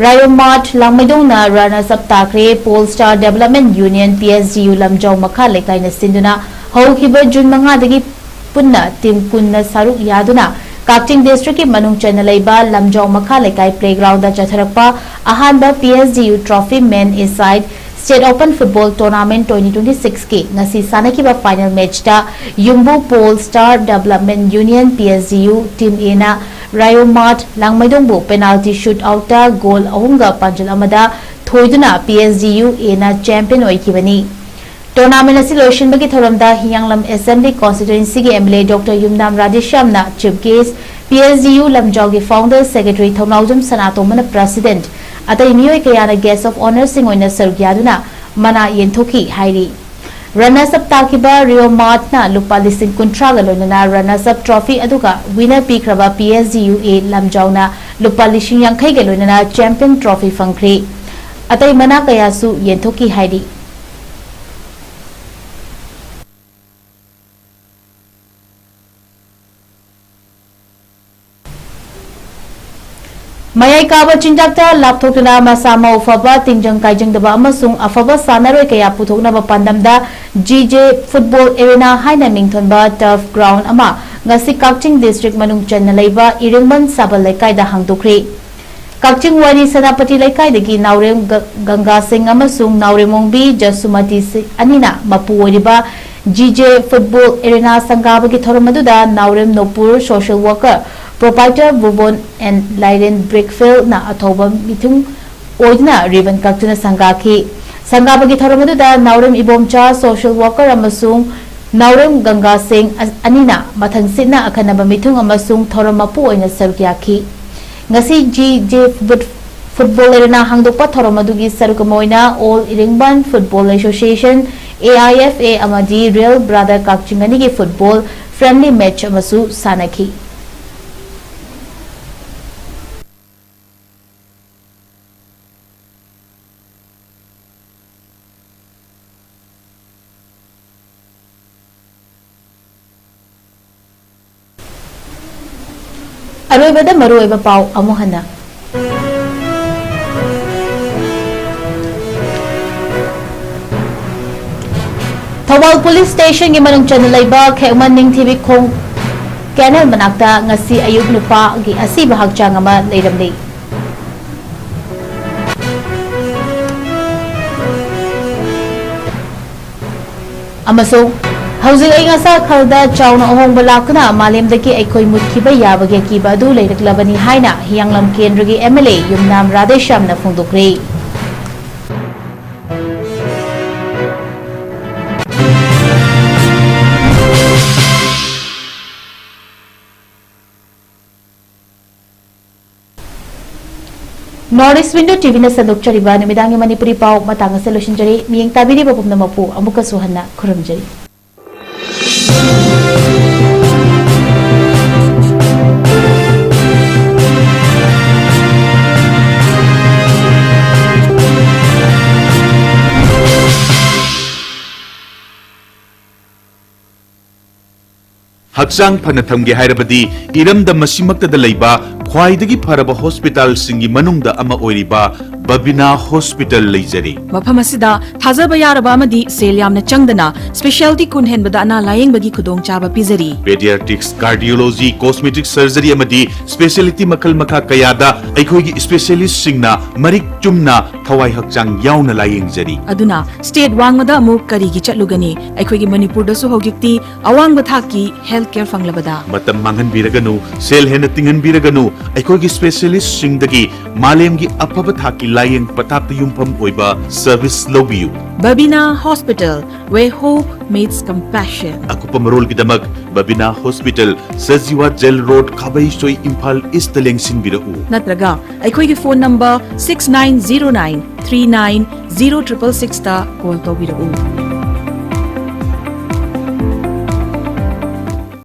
ꯔꯥꯌꯣꯃꯥꯔꯠ ꯂꯥꯡꯃꯩꯗꯣꯡꯅ runners up ꯇꯥꯈ꯭ꯔꯦ꯫ Pole Star Development Union P S D U ꯂꯝꯖꯥꯎ ꯃꯈꯥ ꯂꯩꯀꯥꯏꯅ ꯁꯤꯟꯗꯨꯅ ꯍꯧꯈꯤꯕ June ꯃꯉꯥꯗꯒꯤ ꯄꯨꯟꯅ team ꯀꯨꯟꯅ ꯁꯔꯨꯛ ꯌꯥꯗꯨꯅ ꯀꯛꯆꯤꯡ districtꯀꯤ ꯃꯅꯨꯡ ꯆꯟꯅ ꯂꯩꯕ ꯂꯝꯖꯥꯎ ꯃꯈꯥ ꯂꯩꯀꯥꯏ playgroundꯗ ꯆꯠꯊꯔꯛꯄ ꯑꯍꯥꯟꯕ P S D U Trophy Men A-side State Open Football Tournament twenty twenty-sixꯀꯤ ꯉꯁꯤ ꯁꯥꯟꯅꯈꯤꯕ final matchꯇ ꯌꯨꯝꯕꯨ Pole Star Development Union P S D U team Aꯅ ꯔꯥꯌꯣꯃꯥꯔꯠ ꯂꯥꯡꯃꯩꯗꯣꯡꯕꯨ penalty shootoutꯇ goal ꯑꯍꯨꯝꯒ ꯄꯥꯟꯖꯜ ꯑꯃꯗ ꯊꯣꯏꯗꯨꯅ P S D U Aꯅ champion ꯑꯣꯏꯈꯤꯕꯅꯤ꯫ Tournament ꯑꯁꯤ ꯂꯣꯏꯁꯤꯟꯕꯒꯤ ꯊꯧꯔꯝꯗ ꯍꯤꯌꯥꯡꯂꯝ Assembly Constituencyꯒꯤ MLA Doctor ꯌꯨꯝꯅꯥꯝ ꯔꯥꯙꯦꯁ꯭ꯌꯥꯝꯅ Chief Guest, PSGU ꯂꯝꯖꯥꯎꯒꯤ Founder Secretary ꯊꯧꯅꯥꯎꯖꯝ ꯁꯅꯥꯇꯣꯝꯕꯅ President, ꯑꯇꯩ ꯃꯤꯑꯣꯏ ꯀꯌꯥꯅ Guest of Honourꯁꯤꯡ ꯑꯣꯏꯅ ꯁꯔꯨꯛ ꯌꯥꯗꯨꯅ ꯃꯅꯥ ꯌꯦꯟꯊꯣꯛꯈꯤ ꯍꯥꯏꯔꯤ꯫ Runners up ꯇꯥꯈꯤꯕ Rio Martꯅ ꯂꯨꯄꯥ ꯂꯤꯁꯤꯡ ꯀꯨꯟꯊ꯭ꯔꯥꯒ ꯂꯣꯏꯅꯅ Runners up Trophy ꯑꯗꯨꯒ winner ꯄꯤꯈ꯭ꯔꯕ PSGUA ꯂꯝꯖꯥꯎꯅ ꯂꯨꯄꯥ ꯂꯤꯁꯤꯡ ꯌꯥꯡꯈꯩꯒ ꯂꯣꯏꯅꯅ Champion Trophy ꯐꯪꯈ꯭ꯔꯦ꯫ ꯑꯇꯩ ꯃꯅꯥ ꯀꯌꯥꯁꯨ ꯌꯦꯟꯊꯣꯛꯈꯤ ꯍꯥꯏꯔꯤ꯫ ꯃꯌꯥꯏ ꯀꯥꯕ ꯆꯤꯟꯖꯥꯛꯇ ꯂꯥꯞꯊꯣꯛꯇꯨꯅ ꯃꯁꯥ ꯃꯎ ꯐꯕ, ꯇꯤꯡꯖꯪ ꯀꯥꯏꯖꯪꯗꯕ ꯑꯃꯁꯨꯡ ꯑꯐꯕ ꯁꯥꯟꯅꯔꯣꯏ ꯀꯌꯥ ꯄꯨꯊꯣꯛꯅꯕ ꯄꯥꯟꯗꯝꯗ G J Football Arena ꯍꯥꯏꯅ ꯃꯤꯡꯊꯣꯟꯕ turf ground ꯑꯃ ꯉꯁꯤ ꯀꯛꯆꯤꯡ district ꯃꯅꯨꯡ ꯆꯟꯅ ꯂꯩꯕ ꯏꯔꯤꯡꯕꯟ ꯁꯥꯕꯜ ꯂꯩꯀꯥꯏꯗ ꯍꯥꯡꯗꯣꯛꯈ꯭ꯔꯦ꯫ ꯀꯛꯆꯤꯡ ꯋꯥꯏꯔꯤ ꯁꯦꯅꯥꯄꯇꯤ ꯂꯩꯀꯥꯏꯗꯒꯤ ꯅꯥꯎꯔꯦꯝ ꯒ-, ꯒꯪꯒꯥ ꯁꯤꯡ ꯑꯃꯁꯨꯡ ꯅꯥꯎꯔꯦꯝ ꯑꯣꯡꯕꯤ ꯖꯁꯨꯃꯇꯤ ꯁꯤ-, ꯑꯅꯤꯅ ꯃꯄꯨ ꯑꯣꯏꯔꯤꯕ G J Football Arena ꯁꯪꯒꯥꯕꯒꯤ ꯊꯧꯔꯝ ꯑꯗꯨꯗ ꯅꯥꯎꯔꯦꯝ ꯅꯣꯄꯨꯔ social worker, proprietor ꯕꯨꯕꯣꯟ and ꯂꯥꯏꯔꯦꯟ ꯕ꯭ꯔꯤꯛꯐꯤꯜꯅ ꯑꯊꯧꯕ ꯃꯤꯊꯨꯡ ꯑꯣꯏꯗꯨꯅ ribbon ꯀꯛꯇꯨꯅ ꯁꯪꯒꯥꯈꯤ꯫ ꯁꯪꯒꯥꯕꯒꯤ ꯊꯧꯔꯝ ꯑꯗꯨꯗ ꯅꯥꯎꯔꯦꯝ ꯏꯕꯣꯝꯆꯥ social worker ꯑꯃꯁꯨꯡ ꯅꯥꯎꯔꯦꯝ ꯒꯪꯒꯥ ꯁꯤꯡ ꯑ-, ꯑꯅꯤꯅ ꯃꯊꯪꯁꯤꯠꯅ ꯑꯈꯟꯅꯕ ꯃꯤꯊꯨꯡ ꯑꯃꯁꯨꯡ ꯊꯧꯔꯝ ꯃꯄꯨ ꯑꯣꯏꯅ ꯁꯔꯨꯛ ꯌꯥꯈꯤ꯫ ꯉꯁꯤ G J Foot-, Football Arena ꯍꯥꯡꯗꯣꯛꯄ ꯊꯧꯔꯝ ꯑꯗꯨꯒꯤ ꯁꯔꯨꯛ ꯑꯃ ꯑꯣꯏꯅ All ꯏꯔꯤꯡꯕꯟ Football Association, A I F A, ꯑꯃꯗꯤ Real Brother ꯀꯛꯆꯤꯡ ꯑꯅꯤꯒꯤ football friendly match ꯑꯃꯁꯨ ꯁꯥꯟꯅꯈꯤ꯫ ꯑꯔꯣꯏꯕꯗ ꯃꯔꯨꯑꯣꯏꯕ ꯄꯥꯎ ꯑꯃꯨꯛ ꯍꯟꯅ꯫ ꯊꯧꯕꯥꯜ police stationꯒꯤ ꯃꯅꯨꯡ ꯆꯟꯅ ꯂꯩꯕ ꯈꯦꯛꯃꯟ ꯅꯤꯡꯊꯤꯕꯤ ꯈꯣꯡ canal ꯃꯅꯥꯛꯇ ꯉꯁꯤ ꯑꯌꯨꯛ ꯅꯨꯄꯥꯒꯤ ꯑꯁꯤꯕ ꯍꯛꯆꯥꯡ ꯑꯃ ꯂꯩꯔꯝꯂꯤ꯫ ꯑꯃꯁꯨꯡ ꯍꯧꯖꯤꯛ ꯑꯏꯪ ꯑꯁꯥ ꯈꯜꯗ ꯆꯥꯎꯅ ꯑꯍꯣꯡꯕ ꯂꯥꯛꯇꯨꯅ ꯃꯥꯂꯦꯝꯗꯒꯤ ꯑꯩꯈꯣꯏ ꯃꯨꯠꯈꯤꯕ ꯌꯥꯕꯒꯤ ꯑꯀꯤꯕ ꯑꯗꯨ ꯂꯩꯔꯛꯂꯕꯅꯤ ꯍꯥꯏꯅ ꯍꯤꯌꯥꯡꯂꯝ ꯀꯦꯟꯗ꯭ꯔꯒꯤ MLA ꯌꯨꯝꯅꯥꯝ ꯔꯥꯙꯦꯁ꯭ꯌꯥꯝꯅ ꯐꯣꯡꯗꯣꯛꯈ꯭ꯔꯦ꯫ North East Window T Vꯅ ꯁꯟꯗꯣꯛꯆꯔꯤꯕ ꯅꯨꯃꯤꯗꯥꯡꯒꯤ ꯃꯅꯤꯄꯨꯔꯤ ꯄꯥꯎ ꯃꯇꯥꯡ ꯑꯁꯤꯗ ꯂꯣꯏꯁꯤꯟꯖꯔꯤ꯫ ꯃꯤꯠꯌꯦꯡ ꯇꯥꯕꯤꯔꯤꯕ ꯄꯨꯝꯅꯃꯛꯄꯨ ꯑꯃꯨꯛꯀꯁꯨ ꯍꯟꯅ ꯈꯨꯔꯨꯝꯖꯔꯤ꯫ ꯍꯛꯆꯥꯡ ꯐꯅ ꯊꯝꯒꯦ ꯍꯥꯏꯔꯕꯗꯤ ꯏꯔꯝꯗꯝ ꯑꯁꯤꯃꯛꯇꯗ ꯂꯩꯕ ꯈ꯭ꯋꯥꯏꯗꯒꯤ ꯐꯔꯕ ꯍꯣꯁꯄꯤꯇꯥꯜꯁꯤꯡꯒꯤ ꯃꯅꯨꯡꯗ ꯑꯃ ꯑꯣꯏꯔꯤꯕ ꯕꯕꯤꯅꯥ ꯍꯣꯁꯄꯤꯇꯥꯜ ꯂꯩꯖꯔꯤ꯫ ꯃꯐꯝ ꯑꯁꯤꯗ ꯊꯥꯖꯕ ꯌꯥꯔꯕ ꯑꯃꯗꯤ ꯁꯦꯜ ꯌꯥꯝꯅ ꯆꯪꯗꯅ specialty ꯀꯨꯟ ꯍꯦꯟꯕꯗ ꯑꯅꯥ ꯂꯥꯌꯦꯡꯕꯒꯤ ꯈꯨꯗꯣꯡꯆꯥꯕ ꯄꯤꯖꯔꯤ꯫ Pediatrics, cardiology, cosmetic surgery ꯑꯃꯗꯤ specialty ꯃꯈꯜ ꯃꯈꯥ ꯀꯌꯥꯗ ꯑꯩꯈꯣꯏꯒꯤ specialistꯁꯤꯡꯅ ꯃꯔꯤꯛ ꯆꯨꯝꯅ ꯊꯋꯥꯏ ꯍꯛꯆꯥꯡ ꯌꯥꯎꯅ ꯂꯥꯌꯦꯡꯖꯔꯤ꯫ ꯑꯗꯨꯅ state ꯋꯥꯡꯃꯗ ꯑꯃꯨꯛ ꯀꯔꯤꯒꯤ ꯆꯠꯂꯨꯒꯅꯤ? ꯑꯩꯈꯣꯏꯒꯤ ꯃꯅꯤꯄꯨꯔꯗꯁꯨ ꯍꯧꯖꯤꯛꯇꯤ ꯑꯋꯥꯡꯕ ꯊꯥꯛꯀꯤ health care ꯐꯪꯂꯕꯗ꯫ ꯃꯇꯝ ꯃꯥꯡꯍꯟꯕꯤꯔꯒꯅꯨ, ꯁꯦꯜ ꯍꯦꯟꯅ ꯇꯤꯡꯍꯟꯕꯤꯔꯒꯅꯨ, ꯑꯩꯈꯣꯏꯒꯤ specialistꯁꯤꯡꯗꯒꯤ ꯃꯥꯂꯦꯝꯒꯤ ꯑꯐꯕ ꯊꯥꯛꯀꯤ ꯂꯥꯌꯦꯡ ꯄꯊꯥꯞꯇ ꯌꯨꯝꯐꯝ ꯑꯣꯏꯕ service ꯂꯧꯕꯤꯌꯨ꯫ Babina Hospital, where hope meets compassion. ꯑꯀꯨꯞꯄ ꯃꯔꯣꯜꯒꯤꯗꯃꯛ Babina hospital, Sajiwa jail road, Khabeisoi, Imphal east ꯂꯦꯡꯁꯤꯟꯕꯤꯔꯛꯎ꯫ ꯅꯠꯇ꯭ꯔꯒ ꯑꯩꯈꯣꯏꯒꯤ phone number six nine zero nine three nine zero triple sixꯇ call ꯇꯧꯕꯤꯔꯛꯎ꯫